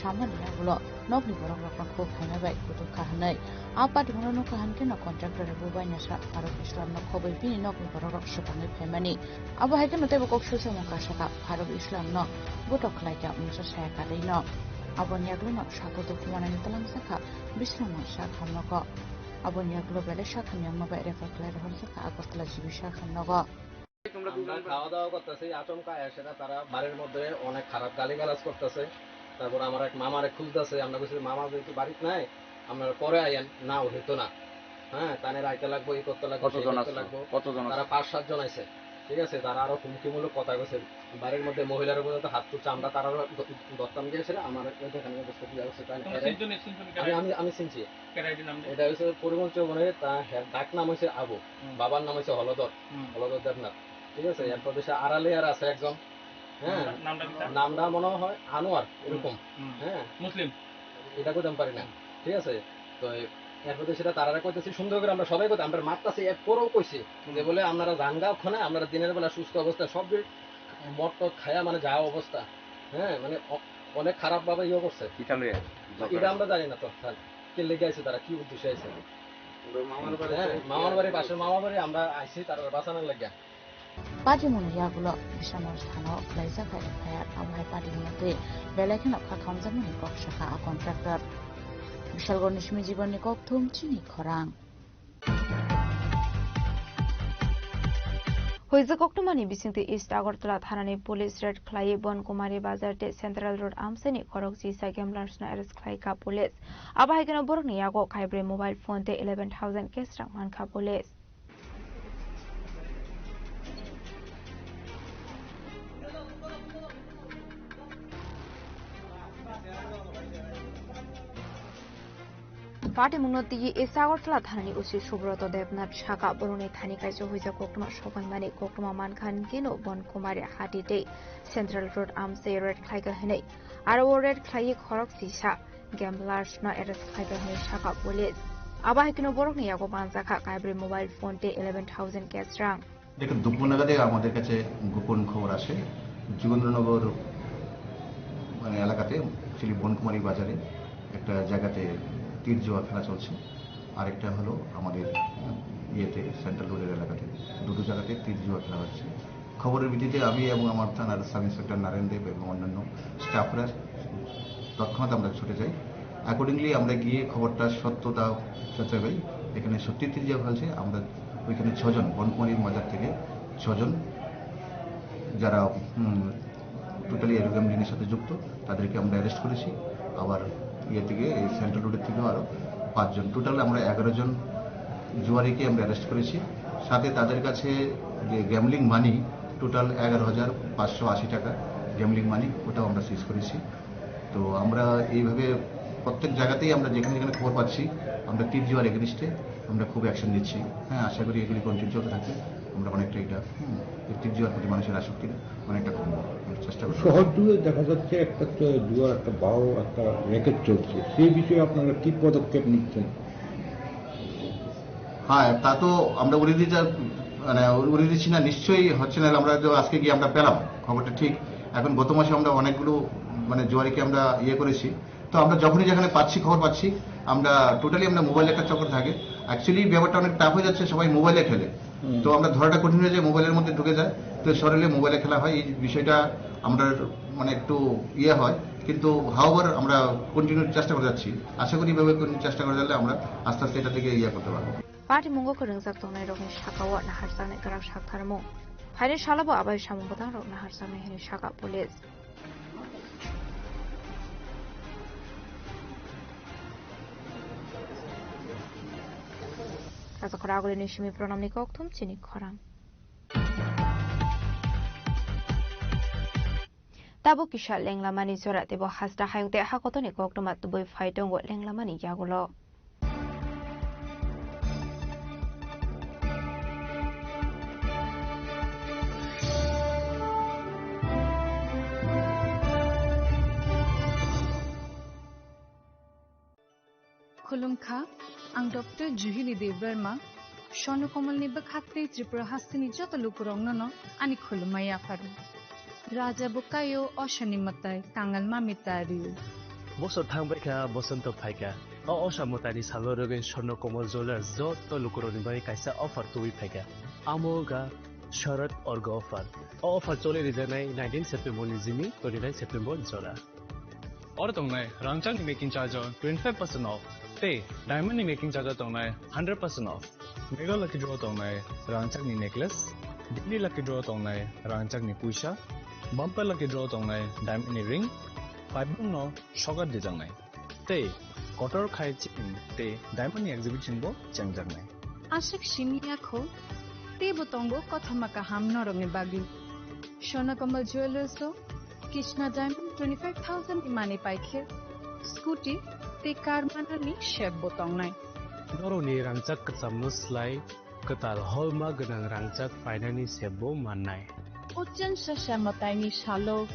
samani yagulo nokni borok rokno khuk phaima bai kutuk kha hwnwi. A patimungno nukha hwnkhe no contractor ni bubainasa Faruk Islam no khobwi bini nokni borok rok swkangwi phaimani. Abo hai kheno teibo kok sui samung kasa kha Faruk Islam no botok khlai kha mungsa saya kadai no. Aboni yagulo no sago dukhu manani twlangsa kha Bisramganj sak hamnogo. Aboni yagulo belai sak hamyangma bai refer khlai rohorjak kha Agartala G B sak hamnogo. আমরা খাওয়া দাওয়া করতেছি, আচমকা এসে না তারা বাড়ির মধ্যে অনেক খারাপ গালিগালাজ করতেছে। তারপর আমার এক মামারে খুঁজতেছে, আমরা বলছি, "মামা যেহেতু বাড়িতে নাই, আপনারা পরে আইয়েন, না হইতো না।" হ্যাঁ, তানে রাইতে লাগবো, ই করতে লাগবো, সেই কতজন করতে আছো? লাগবো। কতজন তারা আছো? পাঁচ সাত জন আছে, ঠিক আছে? তারা আরো হুমকিমূলক কথা কইছে। বাড়ির মধ্যে মহিলারা পর্যন্ত হাত তুলছে, আমরা তারা দ-, দত্তাম গিয়েছে, আমার ওই দোকানে বসে দিয়ে আসছে, তাই না? তোমরা এরে-, তিনজন, তিনজন আমি, কারা? আমি, আমি চিনছি। কারা এটার নাম দেয়? এটা হচ্ছে পরিমল চৌধুরী, তা হ্যাঁ, ডাক নাম হচ্ছে আবু। হুম। বাবার নাম হচ্ছে হলধর, হুম। হলধর দেবনাথ। ঠিক আছে? হুম। এরপর দেশে আড়ালে আর আছে একজন, হ্যাঁ? নামটা, নামটা কি তার? নামটা মনে হয় আনোয়ার, এরকম। হুম। হ্যাঁ? মুসলিম? এটা কইতাম পারি না। ঠিক আছে? তো এ-, এরপর দেশে তারারে কইতেছি সুন্দর করে, আমরা সবাই কইতে, আমরা মারতাছি, এরপরেও কইছি হুম। যে বলে, "আপনারা যান গা ওখানে, আপনারা দিনের বেলা সুস্থ অবস্থায় সব যে মদ টদ খায়া মানে যা অবস্থা, হ্যাঁ, মানে অ-, অনেক খারাপ ভাবে ইয়ে করছে। কিতা লইয়া? এটা আমরা জানি না তো, স্যার। কে লেগে আছে তারা, কি উদ্দেশ্যে আছে? ওদের মামার বাড়ি হ্যাঁ, থেকে মামার বাড়ি, পাশের মামার বাড়ি, আমরা আইছি তারা বাঁচানোর লাগিয়া। Patimungni yagulo Bishamor thana-o khlaijak hai F I R, abo hai patimungno twi belai kheno kha khamjakmani kok sakha a contractor. Bishalgarhni simi Jibanni kokthum chini khorang. Huijak koktwmani bisingtwi East Agartala thanani police raid khlaiwi Bonkumari Bazar tei Central Road amchaini khorok chisa gamblers no arrest khlaikha police. Abo hai kheno borokni yago kaibrwi mobile phone tei eleven thousand cash rang mankha police. Patimungno twi East Agartala thanani O C Subroto Debnath saka borokni thani kaisa huijak koktwma sobaimani koktwma mankha hwnkhe no Bonkumari Hati tei Central Road amchai raid khlaikha hwnwi. Aro o raid khlaiwi khorok chisa gamblers no arrest khlaikha hwnwi sakha police. Abo hai kheno borokni yago manjakha kaibrwi mobile phone tei eleven thousand cash rang. এটা একটা দুপুর নাগাদে আমাদের কাছে গোপন খবর আসে, যোগেন্দ্রনগর, মানে, এলাকাতে, actually বনকুমারী বাজারে একটা জায়গাতে তীর জুয়া খেলা চলছে। আরেকটা হলো আমাদের, আহ, ইয়েতে, সেন্ট্রাল রোডের এলাকাতে দুটো জায়গাতে তীর জুয়া খেলা হচ্ছে। খবরের ভিত্তিতে আমি এবং আমার থানার সাব ইন্সপেক্টর নারায়ণ দেব এবং অন্যান্য স্টাফরা তৎক্ষণাৎ আমরা ছুটে যাই। অ্যাকর্ডিংলি আমরা গিয়ে খবরটা সত্যতা যাচাই করি। এখানে সত্যি তীর জুয়া খেলছে। আমরা ওইখানে ছজন, বনকুমারী বাজার থেকে ছজন, যারা, উম, টোটালি এরকম জিনিসের সাথে যুক্ত, তাদেরকে আমরা অ্যারেস্ট করেছি। আবার ইয়ে থেকে, এই সেন্ট্রাল রোডের থেকেও আরও পাঁচজন, টোটাল আমরা এগারো জন জুয়ারিকে আমরা অ্যারেস্ট করেছি। সাথে তাদের কাছে যে গ্যামলিং মানি, টোটাল এগারো হাজার পাঁচশো আশি টাকা গ্যামলিং মানি, ওটাও আমরা সিজ করেছি। তো আমরা এইভাবে প্রত্যেক জায়গাতেই আমরা যেখানে যেখানে খবর পাচ্ছি, আমরা তীর জুয়ার এগেনিস্টে আমরা খুব অ্যাকশন নিচ্ছি। হ্যাঁ, আশা করি এগুলি কন্টিনিউ চলতে থাকবে। আমরা অনেকটা এটা, হুম, এই তীর জুয়ার প্রতি মানুষের আসক্তিটা অনেকটা কমবে। আমরা চেষ্টা করবো। শহর জুড়ে দেখা যাচ্ছে একটা তো জুয়ার একটা বড় একটা র‍্যাকেট চলছে, সেই বিষয়ে আপনারা কি পদক্ষেপ নিচ্ছেন? হ্যাঁ, তা তো আমরা উড়িয়ে দিতে, মানে, উড়িয়ে দিচ্ছি না, নিশ্চয়ই হচ্ছে না। আমরা তো আজকে গিয়ে আমরা পেলাম খবরটা ঠিক। এখন গত মাসে আমরা অনেকগুলো, মানে, জুয়ারিকে আমরা ইয়ে করেছি। তো আমরা যখনই যেখানে পাচ্ছি, খবর পাচ্ছি, আমরা টোটালি আমরা মোবাইল একটা চক্কর থাকে। অ্যাকচুয়ালি ব্যাপারটা অনেক টাফ হয়ে যাচ্ছে, সবাই মোবাইলে খেলে। হুম। তো আমরা ধরাটা কঠিন হয়ে যায়, মোবাইলের মধ্যে ঢুকে যায়। তো শহরে মোবাইলে খেলা হয়, এই বিষয়টা আমরা, মানে, একটু ইয়ে হয়, কিন্তু হাওয়ার আমরা কন্টিনিউ চেষ্টা করে যাচ্ছি। আশা করি এইভাবে কন্টিনিউ চেষ্টা করে গেলে আমরা আস্তে আস্তে এটা থেকে ইয়ে করতে পারবো। Patimungo kwrwngjak tongnairokni sakao naharjaknai kwrak saktharmung. Phaini salo bo abai samung bwtangrok naharjaknai hwnwi sakha police. Kachakhor agulini simi pranamni kokthum chini khorang. Tabuk kisa lenglamani jora teibo hasta hayung tei hakotorni koktwma tubui phai tongo lenglamani yagulo. Khulumkha, ang Doctor Juhili Debbarma, Swarno Komolni bwkhak tei Tripura hasteni joto lukurokno no ani khulumma yapharo. Raja bo kaio, osani mwtai, kangal mami tario. Bosor thangbaikha, bosonto phaikha. O osa mwtaini salo rwgwi Swarno Komol Jewellers joto lukurokni bagwi kaisa offer tubui phaikha. Amo wngkha Sharad Orgo offer. O offer choli rijaknai nineteen September ni simi twenty-nine September jora. Oro tongnai rangchakni making charge o twenty-five percent off tei diamond ni making charge o tongnai hundred percent off. Mega lucky draw tongnai rangchakni necklace, daily lucky draw tongnai rangchakni puisa, bumper lucky draw tongnai diamond ni ring, paibung no sokat dijaknai. Tei kotor khai chain tei diamond ni exhibition bo chengjaknai. Aswk simi ya kho, teibo tongo kothoma kaham norokni bagwi. Swarno Komol Jewellers o Krishna Diamond twenty-five thousand ni mani paikhe, scooty tei car manani set bo tongnai. Norokni rangchak kwchamno slai kwtal holma gwnang rangchak painani set bo mannai. O chwngsa sa mwtaini salo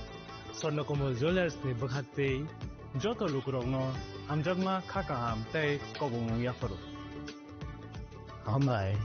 Swarno Komol Jewellers ni bwkhak tei joto lukurokno hamjakma, kha kaham tei kobongmung yapharo. Hambai.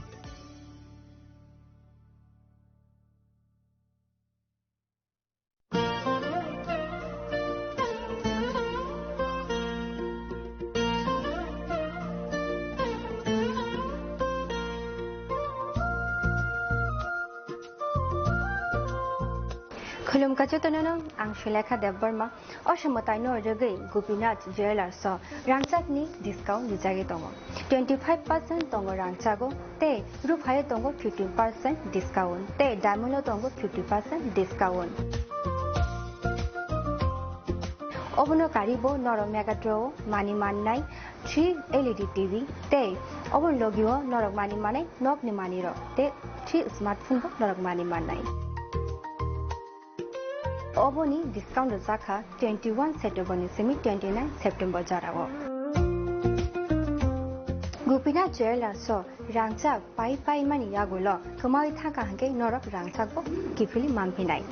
Khulumkha jotono no, ang Sulekha Debbarma. O somoi taino rwgwi Gopinath Jewellers o rangchakni discount rijagwi tongo. Twenty five percent tongo rangchago tei ruphayo tongo fifteen percent discount tei diamond o tongo fifty percent discount. Obono karibo norok Megatron o mani mannai three L E D T V tei oboni logio norok mani manai nokni manwirok tei three smartphone bo norok mani mannai. Oboni discount rwjakha twenty one September ni simi twenty nine September jorao. Gopinath Jewellers o rangchak pai pai mani yagulo kwmawi thangkha hwnkhe norok rangchak bo kiphilwi manphinai.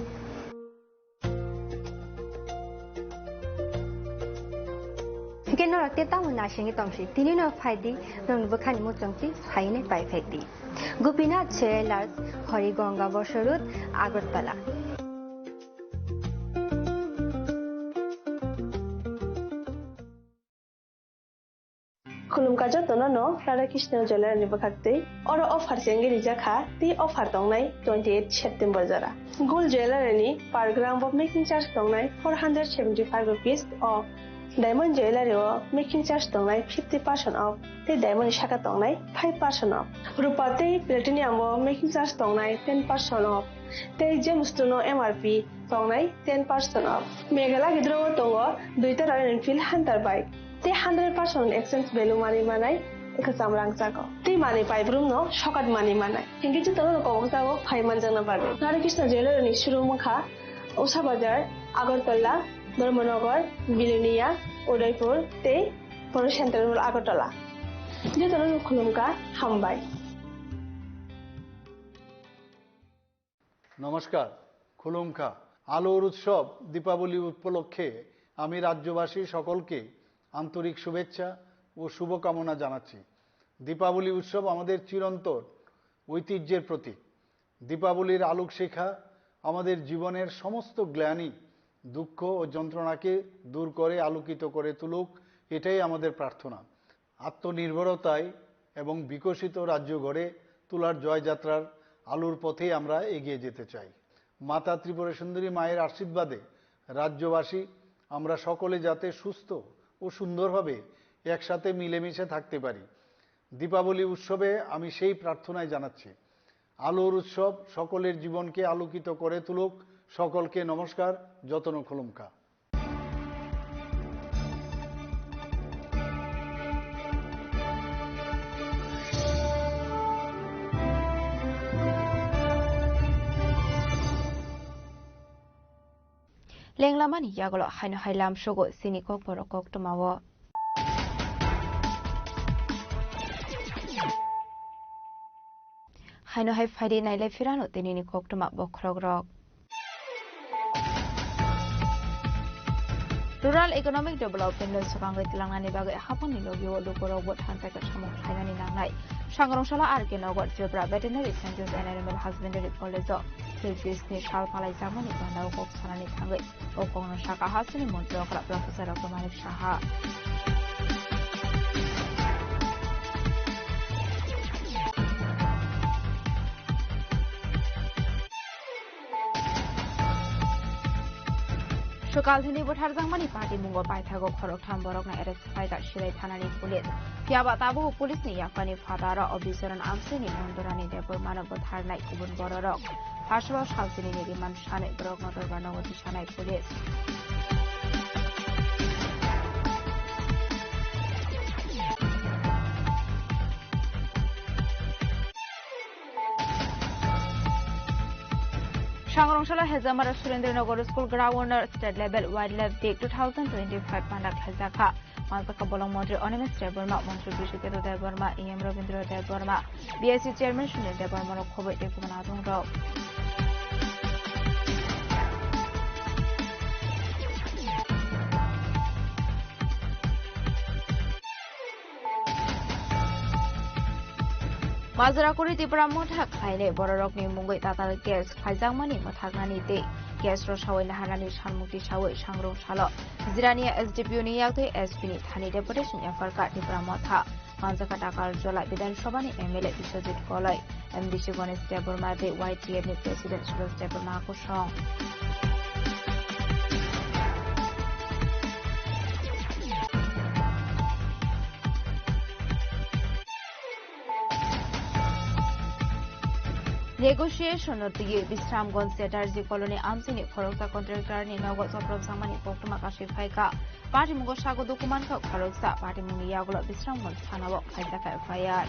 Hwnkhe norok tei tamo naisingwi tongsi, tini no phaidi, nokni bwkhani muchungtwi phainai pai phaidi. Gopinath Jewellers, Harigonga Bosor Road, Agartala. Khulumkha jotono no Radha Krishna Jewellery ni bwkhaktwi. Oro offer chengwi rijak kha, tei offer tongnai twenty eight September jora. Gold Jewellery ni per gram bo making charge tongnai four hundred seventy five rupees o. Diamond Jewellery o making charge tongnai fifty percent off, tei diamond ni saka tongnai five percent off. Rupa tei platinum o making charge tongnai ten percent off, tei gems no M R P tongnai ten percent off. Meghalaya gidro o tongo duita Royal Enfield Hunter bike. Tei hundred percent exchange value manwi manai kwcham rangchak o. Tei manwi paibrum no sokat manwi manai. Hinkhe jotono no kobok jago phai manjakna bagwi. Radha Krishna Jewellery ni showroom wngkha Usha Bazar, Agartala, Dharmanagar, Bilonia, Udaipur tei Poro Central Mall Agartala. Jotono no khulumkha, hambai. নমস্কার, খুলুমখা। আলোর উৎসব দীপাবলি উপলক্ষে আমি রাজ্যবাসী সকলকে আন্তরিক শুভেচ্ছা ও শুভকামনা জানাচ্ছি। দীপাবলি উৎসব আমাদের চিরন্তন ঐতিহ্যের প্রতীক। দীপাবলির আলোকশিখা আমাদের জীবনের সমস্ত গ্লানি, দুঃখ ও যন্ত্রণাকে দূর করে আলোকিত করে তুলুক, এটাই আমাদের প্রার্থনা। আত্মনির্ভরতায় এবং বিকশিত রাজ্য গড়ে তোলার জয়যাত্রার আলোর পথেই আমরা এগিয়ে যেতে চাই। মাতা ত্রিপুরা সুন্দরী মায়ের আশীর্বাদে রাজ্যবাসী আমরা সকলে যাতে সুস্থ ও সুন্দরভাবে একসাথে মিলেমিশে থাকতে পারি। দীপাবলি উৎসবে আমি সেই প্রার্থনাই জানাচ্ছি। আলোর উৎসব সকলের জীবনকে আলোকিত করে তুলুক। সকলকে নমস্কার, যতন খুলুমকা। Lenglamani yagulo haino hai lamsogo chini kokborok koktwmao. Haino hai phaidi nailai phirano tinini koktwma bokhorokrok. Rural economic development no swkangwi tlangnani bagwi haphangni logio lukurokbo thansa khe samung khlainani nangnai. Sangrong sala R K Nagar Tripura Veterinary Sciences and Animal Husbandry College o Phil Chris ni sal palai jakmani bandao kok sanani thangwi o kokno saka hasteni montri okra Professor Dr. Manik Saha. Swkal thini butharjakmani party mungo paithago khoroktham borokno arrest khlaijak Silai thanani police. Phiyaba tabuk police ni yaphani phataro o bicharan amchaini Nondorani Debbarmano butharnai kubun bororok. Phasalo salchinini remand sanwi borokno dorbar nogo tisanai police. Sangrong sala Hejamara Surendra Nagar School ground o State Level Wildlife Day two thousand twenty-five mandak khlaijakha. Manjakha bolong montri Animesh Debbarma, montri Bishnu Debbarma, E M Rabindra Debbarma, B I C chairman Sunil Debbarma rok khoboi tei kubun adong rok. Majra kuri Tipra motha khlainai bororokni mungwi tatal case khlaijakmani mwthaknani tei case rwsawi naharnani salmukti sawi sangrong salo Jirania S D P O ni yaktwi S P ni thani deputation F R ka Tipra motha. Manjakha Takarjola Bidhan Sabha ni M L A Biswajit Koloi, M D C Ganesh Debbarma tei Y T F ni President Suresh Debbarma kosong. Negotiation no twiwi Bisramganj Chatterjee Colony amchaini khoroksa contractor ni nogo chopropjakmani koktwma kasui phaikha. Patimungo sago dokuman kha khoroksa, patimungni yagulo Bisramganj thanao khaijak F I R.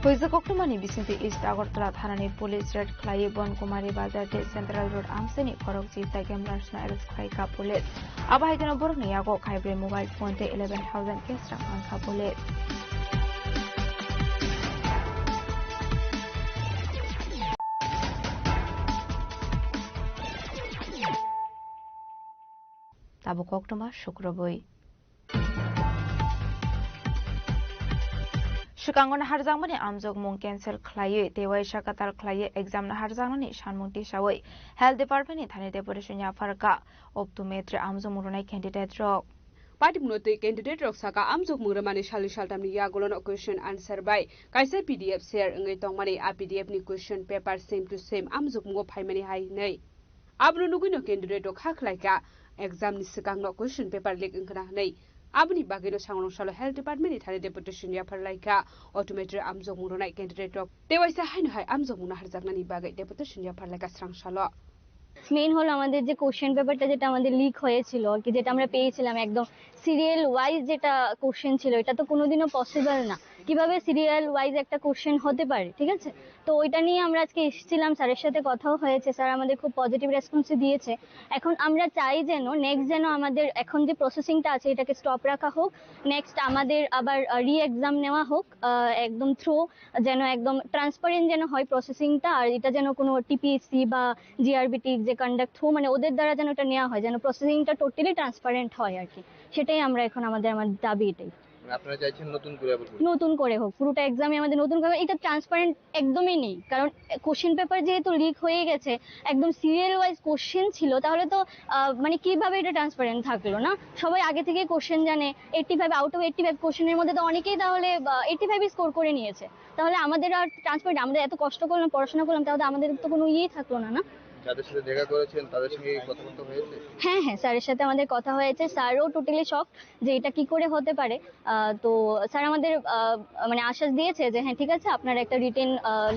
Puisa koktwmani bisingtwi East Agartala thanani police raid khlaiwi Bonkumari Bazar tei Central Road amchaini khorok chisa gamblers no arrest khlaikha police. Abo hai kheno borokni yago khaibrwi mobile phone tei eleven thousand cash rang mankha police. Tabuk koktwma sukrubwi. Swkango naharjakmani amjokmung cancel khlaiwi tei waisa kwtal khlaiwi exam naharjaknani sanmung tisawi Health Department ni thani deputation yapharkha optometry amjokmung rwnai candidate rok. Patimungno twi candidate rok saka amjokmung rwmani salni saltamni yagulono question answer bai kaisa P D F share wngwi tongmani, a P D F ni question paper same to same amjokmungo phaimani hai hwnwi. Abono nugwino candidate rok kha khlaikha exam ni swkangno question paper leak wngkhwna hwnwi. Aboni bagwino Sangrong salo Health Department ni thani deputation yapharlaikha optometry amjokmung rwnai candidate rok. Tei waisa haino hai amjokmung naharjaknani bagwi deputation yapharlaikha Srangsalo. Main হলো আমাদের যে কোশ্চেন পেপারটা, যেটা আমাদের লিক হয়েছিল আর কি, যেটা আমরা পেয়েছিলাম একদম সিরিয়াল ওয়াইজ যেটা কোশ্চেন ছিল, এটা তো কোনোদিনও পসিবল না। কিভাবে সিরিয়াল ওয়াইজ একটা কোশ্চেন হতে পারে, ঠিক আছে? তো ওইটা নিয়ে আমরা আজকে এসেছিলাম, স্যারের সাথে কথাও হয়েছে, স্যার আমাদের খুব পজিটিভ রেসপন্সই দিয়েছে। এখন আমরা চাই যেন নেক্সট যেন আমাদের এখন যে প্রসেসিংটা আছে, এটাকে স্টপ রাখা হোক। নেক্সট আমাদের আবার রি এক্সাম নেওয়া হোক, আহ, একদম থ্রো, যেন একদম ট্রান্সপারেন্ট যেন হয় প্রসেসিংটা। আর এটা যেন কোনো টিপিএসসি বা জিআরবিটি যে কন্ডাক্ট থ্রু, মানে ওদের দ্বারা যেন এটা নেওয়া হয়, যেন প্রসেসিংটা টোটালি ট্রান্সপারেন্ট হয় আর কি। সেটাই আমরা এখন আমাদের, আমার দাবি এটাই। মানে আপনারা চাইছেন নতুন করে আবার করতে? নতুন করে হোক, পুরোটা এক্সামে আমাদের নতুন করে, এটা ট্রান্সপারেন্ট একদমই নেই। কারণ কোশ্চেন পেপার যেহেতু লিক হয়ে গেছে, একদম সিরিয়াল ওয়াইজ কোশ্চেন ছিল, তাহলে তো আহ, মানে কিভাবে এটা ট্রান্সপারেন্ট থাকলো না? সবাই আগে থেকে কোশ্চেন জানে, eighty five out of eighty five কোশ্চেনের মধ্যে তো অনেকেই তাহলে এইটটি ফাইভ স্কোর করে নিয়েছে। তাহলে আমাদের আর ট্রান্সপারেন্ট, আমরা এত কষ্ট করলাম, পড়াশোনা করলাম, তাহলে তো আমাদের তো কোনো ইয়েই থাকলো না, না? যাদের সাথে দেখা করেছেন, তাদের সঙ্গে কি কথাবার্তা হয়েছে? হ্যাঁ, হ্যাঁ, স্যারের সাথে আমাদের কথা হয়েছে। স্যারও টোটালি শক যে এটা কি করে হতে পারে। আহ, তো স্যার আমাদের, আহ, মানে আশ্বাস দিয়েছে যে হ্যাঁ, ঠিক আছে, আপনারা একটা রিটেন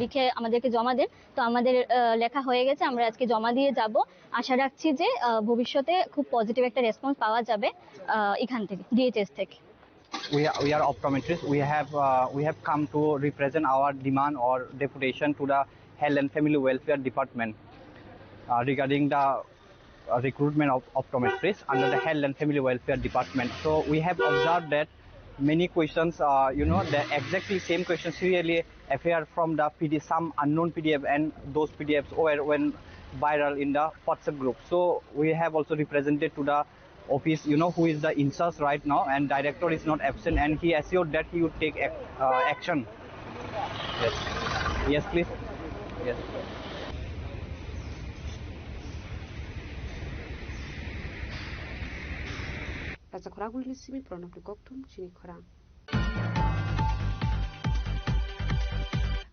লিখে আমাদেরকে জমা দেন। তো আমাদের, আহ, লেখা হয়ে গেছে, আমরা আজকে জমা দিয়ে যাব। আশা রাখছি যে, আহ, ভবিষ্যতে খুব পজিটিভ একটা রেসপন্স পাওয়া যাবে, আহ, এখান থেকে, ডিএইচএস থেকে। We are, we are optometrists. We have, uh, we have come to represent our demand or deputation to the Health and Family Welfare Department, uh, regarding the, uh, recruitment of optometrists under the Health and Family Welfare Department. So we have observed that many questions, uh, you know, the exactly same questions serially appear from the P D, some unknown P D F, and those P D Fs were when viral in the WhatsApp group. So we have also represented to the office, you know, who is the in charge right now, and director is not absent, and he assured that he would take ac-, uh, action. Yes. Yes, please. Yes. Raja Khorang Gulini simi Pranabni Kokthum chini khorang.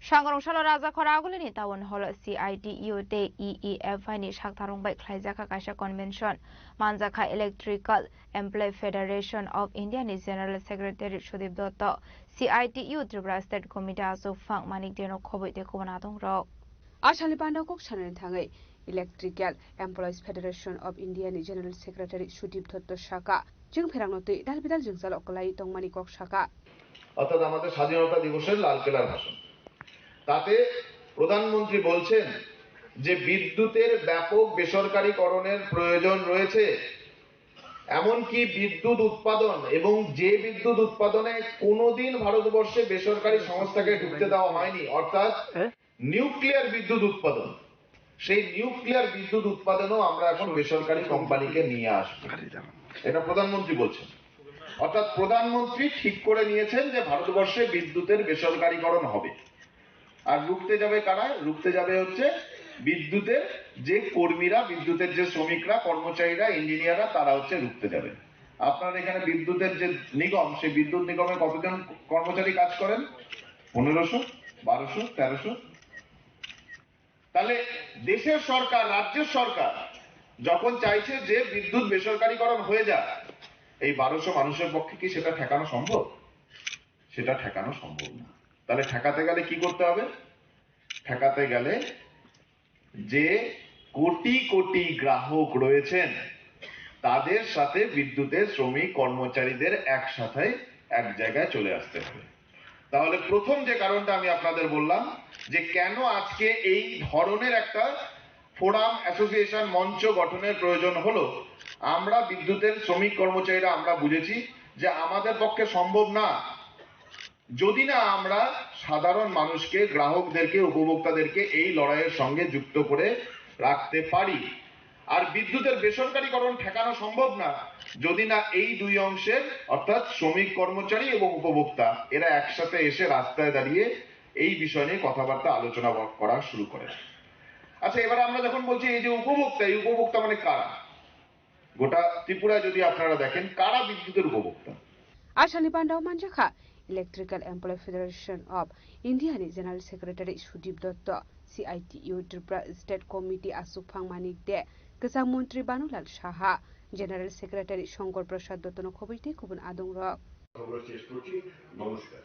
Sangrong salo Raja Khorang Gulini Town Hall C I T U tei E E F I ni saktarong bai khlaijak kha kaisa convention. Manjak kha Electrical Employee Federation of India ni General Secretary Sudip Dotto, C I T U Tripura State Committee achuk phang Manik Deno khoboi tei kubun adong rok. A salni panda kok sanani thangwi Electrical Employees Federation of India ni General Secretary Sudip Dotto saka, chwng pherangno twi dal bidal jwngjalo kwlai tongmani kok saka. অর্থাৎ আমাদের স্বাধীনতা দিবসের লাল কেলার ভাষণ। তাতে প্রধানমন্ত্রী বলছেন যে বিদ্যুতের ব্যাপক বেসরকারীকরণের প্রয়োজন রয়েছে, এমনকি বিদ্যুৎ উৎপাদন এবং যে বিদ্যুৎ উৎপাদনে কোনোদিন ভারতবর্ষে বেসরকারি সংস্থাকে ঢুকতে দেওয়া হয়নি, অর্থাৎ নিউক্লিয়ার বিদ্যুৎ উৎপাদন, সেই নিউক্লিয়ার বিদ্যুৎ উৎপাদনও আমরা এখন বেসরকারি কোম্পানিকে নিয়ে আসবো। এটা প্রধানমন্ত্রী বলছেন। অর্থাৎ প্রধানমন্ত্রী ঠিক করে নিয়েছেন যে ভারতবর্ষে বিদ্যুতের বেসরকারীকরণ হবে। আর রুখতে যাবে কারা? রুখতে যাবে হচ্ছে বিদ্যুতের যে কর্মীরা, বিদ্যুতের যে শ্রমিকরা, কর্মচারীরা, ইঞ্জিনিয়াররা, তারা হচ্ছে রুখতে যাবে। আপনার এখানে বিদ্যুতের যে নিগম, সেই বিদ্যুৎ নিগমে কতজন কর্মচারী কাজ করেন? পনেরোশো, বারোশো, তেরোশো। তাহলে দেশের সরকার, রাজ্যের সরকার যখন চাইছে যে বিদ্যুৎ বেসরকারিকরণ হয়ে যাক, এই বারোশো মানুষের পক্ষে কি সেটা ঠেকানো সম্ভব? সেটা ঠেকানো সম্ভব না। তাহলে ঠেকাতে গেলে কি করতে হবে? ঠেকাতে গেলে যে কোটি কোটি গ্রাহক রয়েছেন, তাদের সাথে বিদ্যুতের শ্রমিক কর্মচারীদের একসাথে এক জায়গায় চলে আসতে হবে। তাহলে প্রথম যে কারণটা আমি আপনাদের বললাম, যে কেন আজকে এই ধরনের একটা ফোরাম, অ্যাসোসিয়েশন, মঞ্চ গঠনের প্রয়োজন হলো, আমরা বিদ্যুতের শ্রমিক কর্মচারীরা আমরা বুঝেছি যে আমাদের পক্ষে সম্ভব না যদি না আমরা সাধারণ মানুষকে, গ্রাহকদেরকে, উপভোক্তাদেরকে এই লড়াইয়ের সঙ্গে যুক্ত করে রাখতে পারি। আর বিদ্যুতের বেসরকারীকরণ ঠেকানো সম্ভব না যদি না এই দুই অংশের, অর্থাৎ শ্রমিক, কর্মচারী এবং উপভোক্তা, এরা একসাথে এসে রাস্তায় দাঁড়িয়ে এই বিষয় নিয়ে কথাবার্তা আলোচনা করা শুরু করে। আচ্ছা, এবার আমরা যখন বলছি এই যে উপভোক্তা, এই উপভোক্তা মানে কারা? গোটা ত্রিপুরায় যদি আপনারা দেখেন, কারা বিদ্যুতের উপভোক্তা? Asani pandao manjakha Electrical Employee Federation of India ni General Secretary Sudip Dotto, C I T U Tripura State Committee Asukphang Manik De, Kwchang Montri Banulal Saha, General Secretary Shankar Prasad Dotto no khoboi tei kubun adongrok. খবর শেষ করছি। নমস্কার।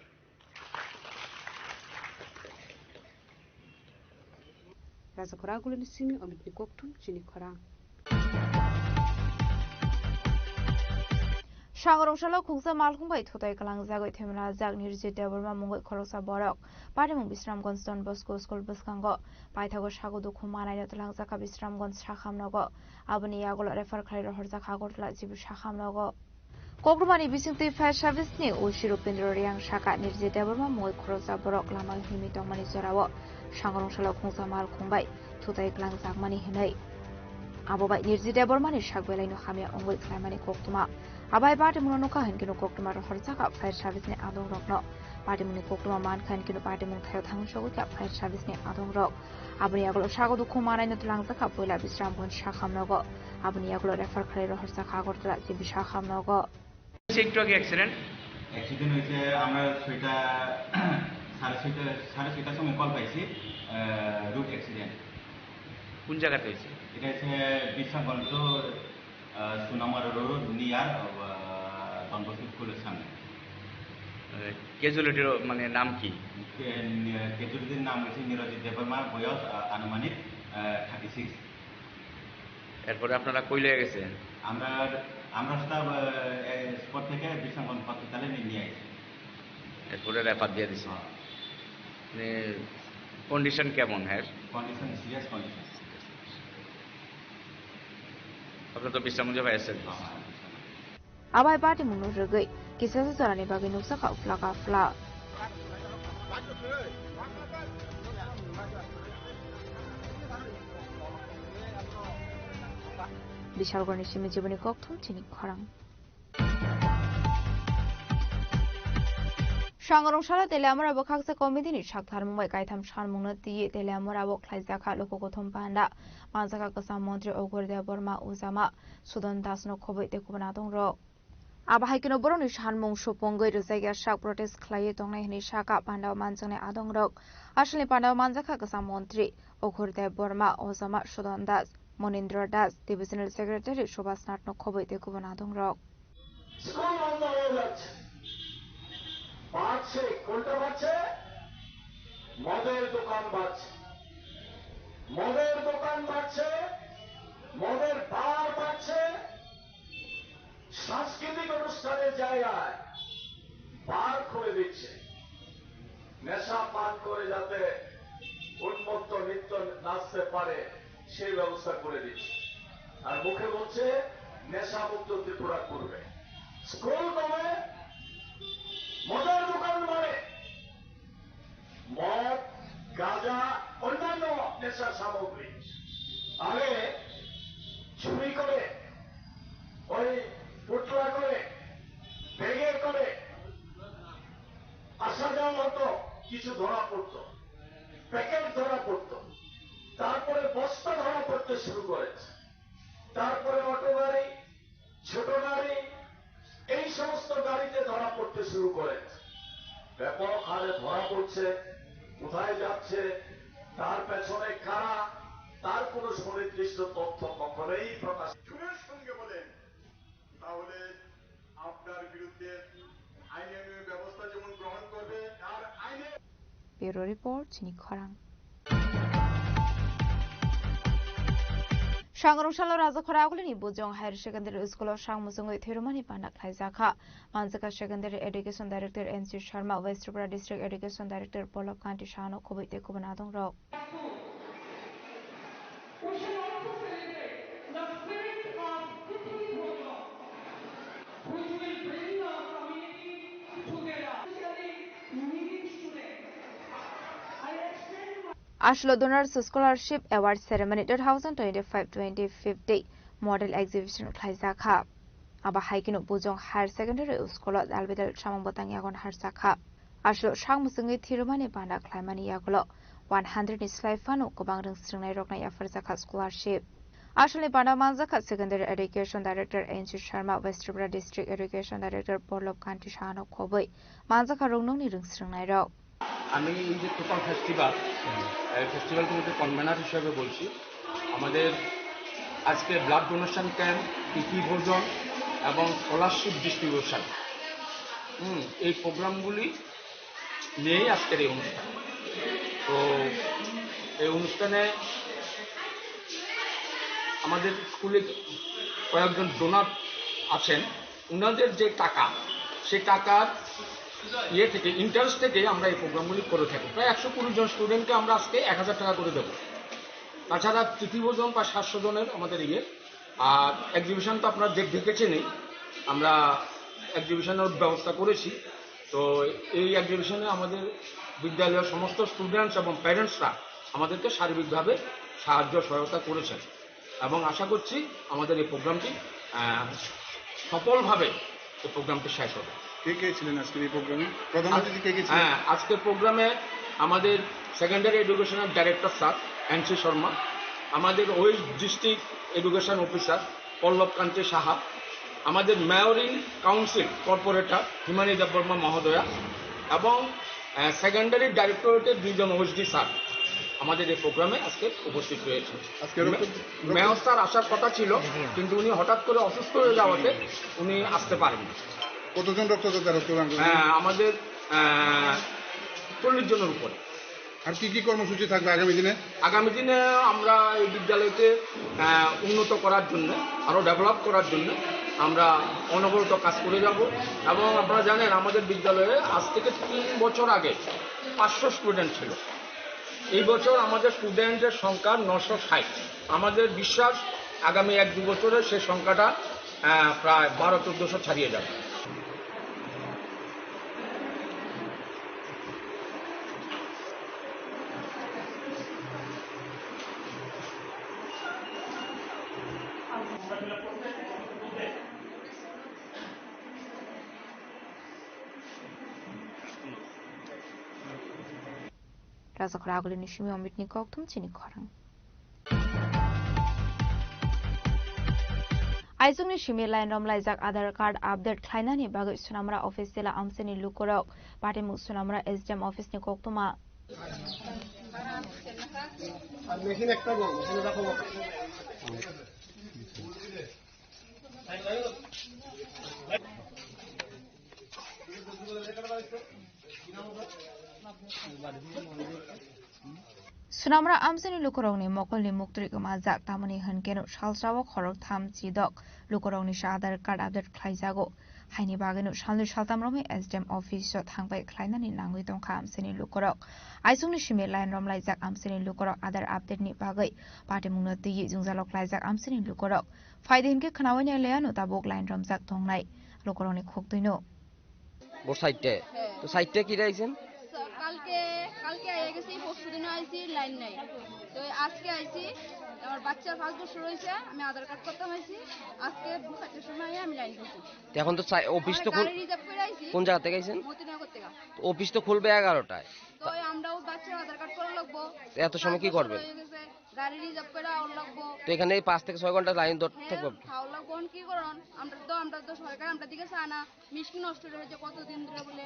Rajakhora Agulini simi Omitni kokthum chini khorang. Sangrong salo khungsa malkhung bai thutai kalangjagwi themna jak Nirjit Debbarma mungwi khoroksa borok. Patimung Bisramganj Don Bosco School bwskango paithago sago dukhu manaino twlangjakha Bisramganj sakham nogo. Aboni yagulo refer khlai rohorjakha Agartala G B sakham nogo. Kokrumani bisingtwi fire service ni O C Rupendra Reang saka Nirjit Debbarma mungwi khoroksa borok lama himwi tongmani jorao sangrong salo khungsa malkhung bai thutai kwlangjakmani hinwi. Abo bai Nirjit Debbarma ni sak belaino hamya wngwi khlaimani koktwma. Abai patimungno nukha hinkhe koktwma rohorjakha fire service ni adongrokno. Patimungni koktwma mankha hinkhe patimung thaio thangwi sogwikha fire service ni adongrok. Aboni yagulo sago dukhu manaino twlangjakha puila Bisramganj sakham nogo. Aboni yagulo refer khlai rohorjakha Agartala G B sakham nogo. একটু আগে accident. Accident হয়েছে, আমরা ছয়টা, সাড়ে ছয়টা, সাড়ে ছয়টার সময় কল পাইছি, আহ, রোড অ্যাক্সিডেন্ট। কোন জায়গাতে হয়েছে? এটা হচ্ছে বিশ্রামগঞ্জ, আহ, সুনামার রোড নিয়ার, আহ, ডন বস্কো স্কুলের সামনে। ক্যাজুয়ালিটির মানে নাম কি? কে-, ক্যাজুয়ালিটির নাম হচ্ছে নিরজিৎ দেববর্মা, বয়স, আহ, আনুমানিক, আহ, থার্টি সিক্স। এরপরে আপনারা কই লয়ে গেছেন? আমরা, আমরা সব, আহ, এই স্পট থেকে বিশ্রামগঞ্জ হসপিটালে নিয়ে, নিয়ে আসি। এরপরে রেফার দিয়ে দিছেন? হ্যাঁ। মানে, কন্ডিশন কেমন হ্যাঁ? Condition serious condition. আপনারা তো বিশ্রামগঞ্জে পাইছেন? হ্যাঁ, হ্যাঁ, Bishramganj. Abai patimungno rwgwi kisa swcharani bagwi nukjakha uplaka upla. Bishalgarhni simi Jiboni kokthum chini khorang. Sangrong salo Teliamura bwkhaksa committee ni saktharmung bai kaitham sanmungno twiwi Teliamura o khlaijakha luku kuthum panda manjakha kwcham montri Oghur Debbarma, Ujama Sudan Das no khobwi tei kubun adongrok. Abo hai kheno borokni sanmung supungwi rwjakya sak protest khlaiwi tongnai hwnwi sakha pandao manjaknai adongrok. Asalni pandao manjakha kwcham montri Oghur Debbarma, Ojama Sudan Das, Monindra Das, Divisional Secretary Subhas Nath no khobwi tei kubun adongrok. School বন্ধ হয়ে যাচ্ছে, বাড়ছে, কোনটা বাড়ছে? মদের দোকান বাড়ছে, মদের দোকান বাড়ছে, মদের বার বাড়ছে, সাংস্কৃতিক অনুষ্ঠানের জায়গায় বার খুলে দিচ্ছে, নেশা পান করে যাতে উন্মত্ত নৃত্য নাচতে পারে সেই ব্যবস্থা করে দিচ্ছে। আর মুখে বলছে নেশামুক্ত ত্রিপুরা করবে। স্কুল কমে মদের দোকান বাড়ে, মদ, গাঁজা, অন্যান্য নেশা সামগ্রী। আগে চুরি করে, ওই পুটলা করে, ব্যাগে করে আসা যাওয়া হতো, কিছু ধরা পড়তো, প্যাকেট ধরা পড়তো, তারপরে বস্তা ধরা পড়তে শুরু করেছে, তারপরে অটো গাড়ি, ছোট গাড়ি, এই সমস্ত গাড়িতে ধরা পড়তে শুরু করে। ব্যাপক হারে ধরা পড়ছে, কোথায় যাচ্ছে, তার পেছনে কারা, তার কোনো সুনির্দিষ্ট তথ্য কখনোই প্রকাশ সুরেশ সঙ্গে বলেন, তাহলে আপনার বিরুদ্ধে আইনানুগ ব্যবস্থা যেমন গ্রহণ করবে, তার আইনে Bureau Report, Chini Khorang. Sangrong salo Rajakhora agulini Bujong Higher Secondary School o sang muchungwi thwirwmani panda khlaijakha. Manjaka Secondary Education Director N C Sharma, West Tripura District Education Director Pallab Kanti Sahano khobwi tei kubun adongrok. We shall also celebrate the spirit of Tithi Bhojan, which will bring our community together, especially needy students. I extend my Ashlo Donors Scholarship Award Ceremony two thousand twenty-five twenty fifty Model Exhibition khlaijakha. Abo hai kheno Bujong Higher Secondary School o dal bidal samung bwtang yagon harjakha. Aswk sak mwchwngwi thirumani bana khlaimani yagulo one hundred ni slai phano kwbang rwngsrwngnairokno yapharjakha scholarship. Aswkni bana manjakha Secondary Education Director N C Sharma, West Tripura District Education Director Pallab Kanti Sahano khobwi manjakha rwngnokni rwngsrwngnairok. আমি এই যে total festival, এই ফেস্টিভ্যাল কমিটির কনভেনার হিসেবে বলছি, আমাদের আজকে blood donation camp, তিথি ভোজন এবং স্কলারশিপ ডিস্ট্রিবিউশন, হুম, এই প্রোগ্রামগুলি নিয়েই আজকের এই অনুষ্ঠান। তো এই অনুষ্ঠানে আমাদের স্কুলে কয়েকজন ডোনার আছেন, ওনাদের যে টাকা, সে টাকার ইয়ে থেকে, ইন্টারেস্ট থেকে আমরা এই প্রোগ্রামগুলি করে থাকি। প্রায় একশো কুড়ি জন স্টুডেন্টকে আমরা আজকে এক হাজার টাকা করে দেবো। তাছাড়া তিথি ভোজন প্রায় সাতশো জনের আমাদের ইয়ে। আর এক্সিবিশন তো আপনারা দেখ-, দেখেছেনই, আমরা এক্সিবিশনের ব্যবস্থা করেছি। তো এই এক্সিবিশনে আমাদের বিদ্যালয়ের সমস্ত স্টুডেন্টস এবং প্যারেন্টসরা আমাদেরকে সার্বিকভাবে সাহায্য সহায়তা করেছেন এবং আশা করছি আমাদের এই প্রোগ্রামটি, আহ, সফলভাবে এই প্রোগ্রামটি শেষ হবে। কে কে ছিলেন আজকের এই প্রোগ্রামে? প্রধান আজ-, অতিথি কে কে ছিলেন? হ্যাঁ, আজকের প্রোগ্রামে আমাদের সেকেন্ডারি এডুকেশনের director sir N C Sharma, আমাদের west district education officer Pallab Kanti Saha, আমাদের mayor in council corporator Himani Debbarma মহোদয়া এবং, আহ, সেকেন্ডারি ডাইরেক্টরেটের দুইজন ওএসডি স্যার আমাদের এই প্রোগ্রামে আজকে উপস্থিত রয়েছে। আজকে রক্ত-, মে-, রক্ত- মেয়র স্যার আসার কথা ছিল, কিন্তু উনি হঠাৎ করে অসুস্থ হয়ে যাওয়াতে উনি আসতে পারেননি। কতজন রক্তদাতা রক্তদান করেন? হ্যাঁ, আমাদের, আহ, চল্লিশ জনের উপরে। আর কি কি কর্মসূচি থাকবে আগামী দিনে? আগামী দিনে আমরা এই বিদ্যালয়কে, আহ, উন্নত করার জন্য, আরো ডেভেলপ করার জন্য আমরা অনবরত কাজ করে যাব। এবং আপনারা জানেন, আমাদের বিদ্যালয়ে আজ থেকে তিন বছর আগে পাঁচশো স্টুডেন্ট ছিল, এই বছর আমাদের স্টুডেন্টের সংখ্যা নশো ষাট। আমাদের বিশ্বাস, আগামী এক দু বছরে সে সংখ্যাটা, আহ, প্রায় বারো চোদ্দশো ছাড়িয়ে যাবে। Rajakhor agulini simi Omitni kokthum chini khorang. Aisukni simi line romlaijak Aadhaar card update khlainani bagwi Sonamura office tila amchaini lukurok patimung Sonamura S D M office ni koktwma. Sonamura amchaini lukurokni mokolni muktwi kwmajak, tamoni hwnkhe no salsao khoroktham chidok lukurokni se Aadhaar card update khlaijago. Haini bagwino salnwi saltam romwi S D M office o thangbai khlainani nangwi tongkha amchaini lukurok. Aisukni simi line romlaijak amchaini lukurok Aadhaar update ni bagwi patimungno twiwi jwngjalo klaijak amchaini lukurok. Phaidi hinkhe khnaui nailaiano tabuk line romjak tongnai lukurokni khukdwino. ভোর চারটে। হ্যাঁ। তো চারটে কিরে আইছেন? স-, কালকে, কালকে আইয়া গেছি, পরশু দিনও আইছি, লাইন নাই। তো আজকে আইছি, আমার বাচ্চার পাঁচ বছর হয়েছে, আমি আধার কার্ড করতাম আইছি, আজকে ভোর চারটের সময় আইয়া আমি লাইন করছি। তো এখন তো চাই-, অফিস তো আমার খুল-, গাড়ি রিজার্ভ করে আইছি, কোন জায়গা থেকে আইছেন? মতিনগর থেকে। তো অফিস তো খুলবে এগারোটায়। তো আমরাও বাচ্চার আধার কার্ড করা লাগবো। তো এত সময় কি পাঁচ বছর করবেন? হয়ে গেছে। গাড়ি রিজার্ভ করে আওয়ার লাগবো। তো এখানে এই পাঁচ থেকে ছয় ঘন্টা লাইন ধর-, হ্যাঁ, থাকবো। খাওয়া লাগবো, এখন কি করন? আমরা তো, আমরা তো সরকার আমরা দিকে চায় না। মেশিন নষ্ট হয়ে হয়েছে কতদিন ধরে বলে,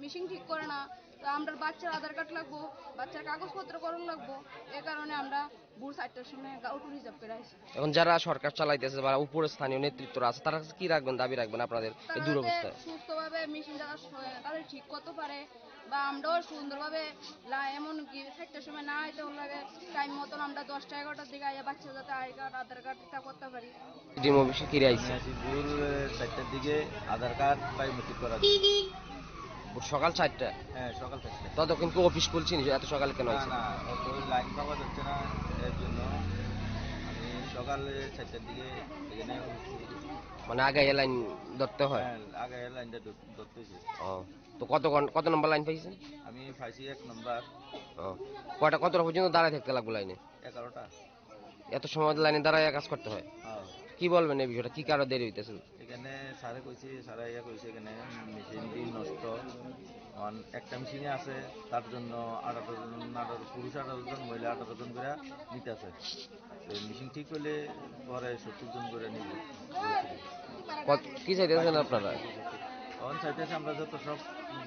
মেশিন ঠিক করে না। তো আমরা বাচ্চার আধার কার্ড লাগবো, বাচ্চার কাগজপত্র করণ লাগবো, এ কারণে আমরা ভোর চারটার সময় গা-, অটো রিজার্ভ করে আসি। এখন যারা সরকার চালাইতেছে, যারা উপরে স্থানীয় নেতৃত্বরা আছে, তারা কাছে কি রাখবেন, দাবি রাখবেন আপনাদের এই তারা যাতে দুরবস্থায়? সুস্থভাবে মেশিন যারা স-, তাদের ঠিক করতে পারে বা আমরাও সুন্দরভাবে লা-, এমন কি চারটার সময় না আইতে লাগে, টাইম মতন আমরা দশটা এগারোটার দিকে আইয়া বাচ্চা যাতে আই কার্ড, আধার কার্ড ইটা করতে পারি। ডিএম অফিসে ফিরে আইছে। আমি আসি ভোর, এ, চারটার দিকে আধার কার্ড বায়োমেট্রিক করার জন্য। ভোর সকাল চারটা? হ্যাঁ, সকাল চারটা। ততক্ষণ কি অফিস খুলছে নি? এত সকালে কেন না, আইছে? না, অত লাইন পাওয়া যাচ্ছে না, এর জন্য আমি সকালে চারটার দিকে এখানে অফিস খুলি। মানে আগে এ লাইন ধরতে হয়? হ্যাঁ, আগে এ লাইনটা ধর-, ধরতে হয়েছে। ও, তো কত ঘন-, কত নম্বর লাইন পাইছেন? আমি পাইছি এক নম্বর। ও, কয়টা, কতটা পর্যন্ত দাঁড়ায় থাকতে লাগবো লাইনে? এগারোটা। এত সময় লাইনে দাঁড়ায় কাজ করতে হয়? হ্যাঁ। কি বলবেন এই বিষয়টা, কি কারণে দেরি হইতেছে? এখানে স্যারে কইছে, স্যারে ইয়া কইছে এখানে মেশিন দিয়ে নষ্ট। অন-, একটা মেশিনে আছে, তার জন্য আঠারো জন, আঠারো, পুরুষ আঠারো জন, মহিলা আঠারো জন করে নিতে আছে। তো মেশিন ঠিক হইলে পরে সত্তর জন করে নিব। কত, কি চাইতেছেন আপনারা? এখন চাইতেছি আমরা যত সব,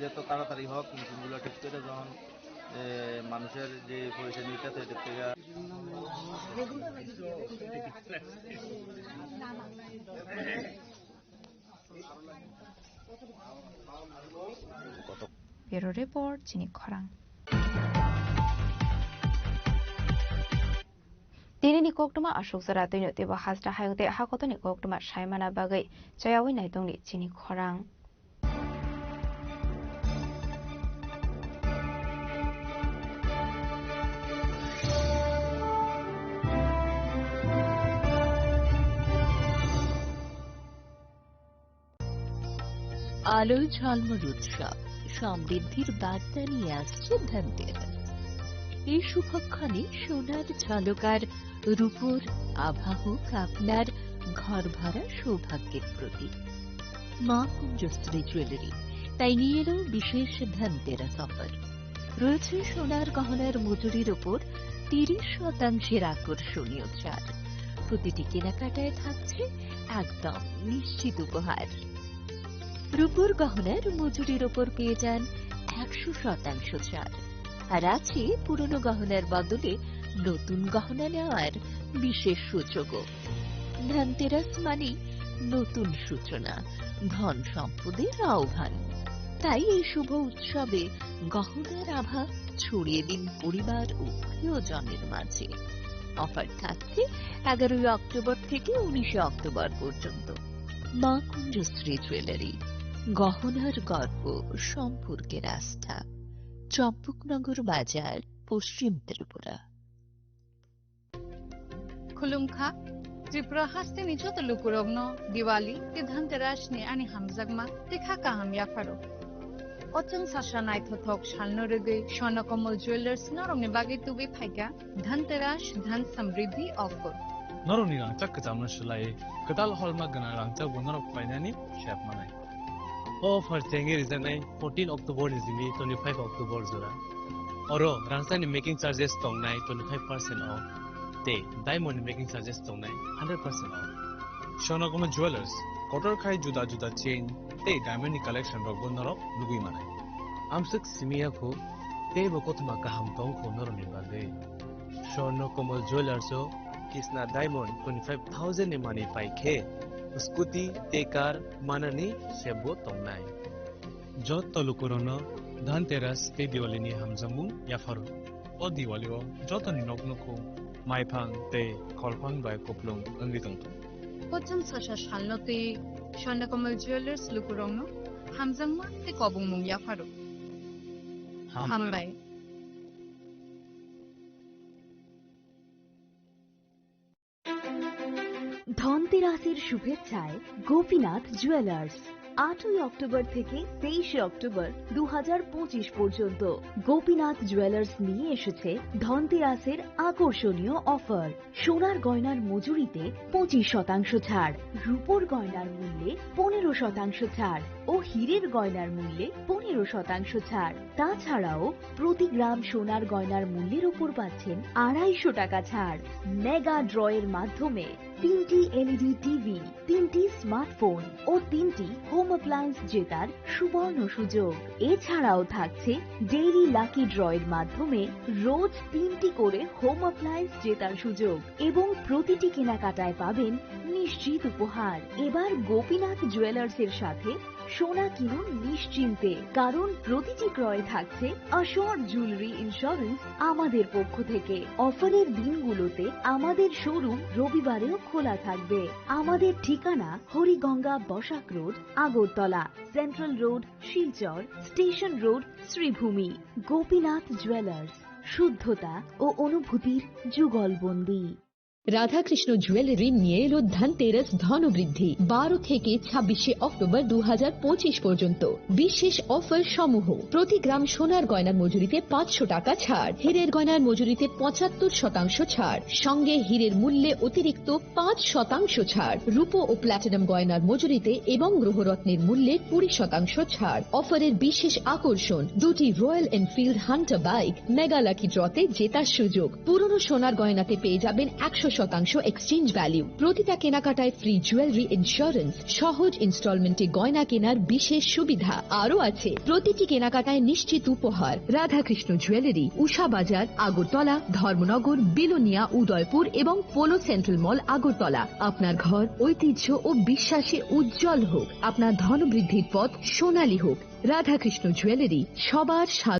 যত তাড়াতাড়ি হোক মেশিনগুলো ঠিক করে, যখন, এ, মানুষের যে পয়সা নিতে আছে এটার থেকে। Bureau Report, chini khorang. Tini ni koktwma aswk jora twino teibo hasta hayung tei hakotoni koktwma saimana bagwi chayawi naitongni chini khorang. আলোয় ঝলমল উৎসব, সমৃদ্ধির বার্তা নিয়ে আসছে ধনতেরাস। এই শুভক্ষণে সোনার ঝলকার রূপোর আভা হোক আপনার ঘর ভরা সৌভাগ্যের প্রতীক। মা কুঞ্জশ্রী জুয়েলারি তাই নিয়ে এলো বিশেষ ধনতেরাস অফার। রয়েছে সোনার গহনার মজুরির ওপর তিরিশ শতাংশের আকর্ষণীয় ছাড়। প্রতিটি কেনাকাটায় থাকছে একদম নিশ্চিত উপহার। রূপোর গহনার মজুরির ওপর পেয়ে যান একশো শতাংশ ছাড়। আর আছে পুরনো গহনার বদলে নতুন গহনা নেওয়ার বিশেষ সুযোগও। ধনতেরাস মানে নতুন সূচনা, ধন সম্পদের আহ্বান। তাই এই শুভ উৎসবে গহনার আভা ছড়িয়ে দিন পরিবার ও প্রিয়জনের মাঝে। অফার থাকছে এগারোই অক্টোবর থেকে উনিশে অক্টোবর পর্যন্ত। মা কুঞ্জশ্রী জুয়েলারি, গহনার গর্ব, সম্পর্কের আস্থা, চম্পকনগর বাজার, পশ্চিম Tripura. Khulumkha, Tripura hasteni joto lukurokno Diwali tei Dhanteras ni ani hamjakma tei kha kaham yapharo. O chwng sasa naithothok salno rwgwi Swarna Kamal Jewellers norokni bagwi tubui phaikha Dhanteras, Dhan Samriddhi offer. Norokni rangchak kwchamno swlaiwi kwtal holma gwnang rangchakbo norok painani sep manai. O offer chengwi rijaknai fourteen October ni simi twenty-five October jora. Oro rangchakni making charges tongnai twenty-five percent off tei diamond ni making charges tongnai hundred percent off. Swarna Kamal Jewellers, kotor khai juda juda chain tei diamond ni collection rokbo norok nugwi manai. Amswk simi ya kho, teibo kothoma kaham tong kho norokni bagwi. Swarna Kamal Jewellers o Kisna Diamond twenty-five thousand ni manwi pai khe scooty tei car manani sepbo tongnai. Joto lukurokno Dhanteras tei Diwali ni hamjakmung yapharo. O Diwali o jotoni nok nukhung maiphang tei kholphang bai kuplung wngwi tongthung. Kochwng sasa salno twi Swarna Kamal Jewellers lukurokno hamjakma tei kobongmung yapharo. Ham- Hambai. ধনতেরাসের শুভেচ্ছায় গোপীনাথ জুয়েলার্স। আটই অক্টোবর থেকে তেইশে অক্টোবর দু হাজার পঁচিশ পর্যন্ত গোপীনাথ জুয়েলার্স নিয়ে এসেছে ধনতেরাসের আকর্ষণীয় অফার। সোনার গয়নার মজুরিতে পঁচিশ শতাংশ ছাড়, রূপোর গয়নার মূল্যে পনেরো শতাংশ ছাড় ও হীরের গয়নার মূল্যে পনেরো শতাংশ ছাড়। তাছাড়াও প্রতি গ্রাম সোনার গয়নার মূল্যের উপর পাচ্ছেন আড়াইশো টাকা ছাড়। মেগা ড্রয়ের মাধ্যমে তিনটি এলইডি টিভি, তিনটি স্মার্টফোন ও তিনটি হোম অ্যাপ্লায়েন্স জেতার সুবর্ণ সুযোগ। এছাড়াও থাকছে ডেইলি লাকি ড্রয়ের মাধ্যমে রোজ তিনটি করে হোম অ্যাপ্লায়েন্স জেতার সুযোগ এবং প্রতিটি কেনাকাটায় পাবেন নিশ্চিত উপহার। এবার গোপীনাথ জুয়েলার্সের সাথে সোনা কিনুন নিশ্চিন্তে, কারণ প্রতিটি ক্রয়ে থাকছে অ্যাসিওর জুয়েলারি ইন্স্যুরেন্স আমাদের পক্ষ থেকে। অফারের দিনগুলোতে আমাদের শোরুম রবিবারেও খোলা থাকবে। আমাদের ঠিকানা Hariganga Basak road, Agartala, central road, Silchar, station road, Sribhumi. Gopinath jewellers, শুদ্ধতা ও অনুভূতির যুগলবন্দী। রাধাকৃষ্ণ জুয়েলারি নিয়ে এলো ধনতেরাস ধনবৃদ্ধি। বারো থেকে ছাব্বিশে অক্টোবর দু হাজার পঁচিশ পর্যন্ত বিশেষ অফার সমূহ: প্রতি গ্রাম সোনার গয়নার মজুরিতে পাঁচশো টাকা ছাড়, হীরের গয়নার মজুরিতে পঁচাত্তর শতাংশ ছাড়, সঙ্গে হীরের মূল্যে অতিরিক্ত পাঁচ শতাংশ ছাড়, রূপো ও প্ল্যাটিনাম গয়নার মজুরিতে এবং গ্রহরত্নের মূল্যে কুড়ি শতাংশ ছাড়। অফারের বিশেষ আকর্ষণ, দুটি royal Enfield Hunter bike mega lucky ড্রতে জেতার সুযোগ। পুরনো সোনার গয়নাতে পেয়ে যাবেন একশো শতাংশ এক্সচেঞ্জ ভ্যালু। প্রতিটা কেনাকাটায় ফ্রি জুয়েলারি ইন্স্যুরেন্স, সহজ ইনস্টলমেন্টে গয়না কেনার বিশেষ সুবিধা। আরও আছে প্রতিটি কেনাকাটায় নিশ্চিত উপহার। রাধাকৃষ্ণ জুয়েলারি, উষা বাজার, আগরতলা, ধর্মনগর, বিলোনিয়া, উদয়পুর এবং পোলো সেন্ট্রাল মল, আগরতলা। আপনার ঘর ঐতিহ্য ও বিশ্বাসে উজ্জ্বল হোক, আপনার ধনবৃদ্ধির পথ সোনালী হোক। রাধাকৃষ্ণ জুয়েলারি, সবার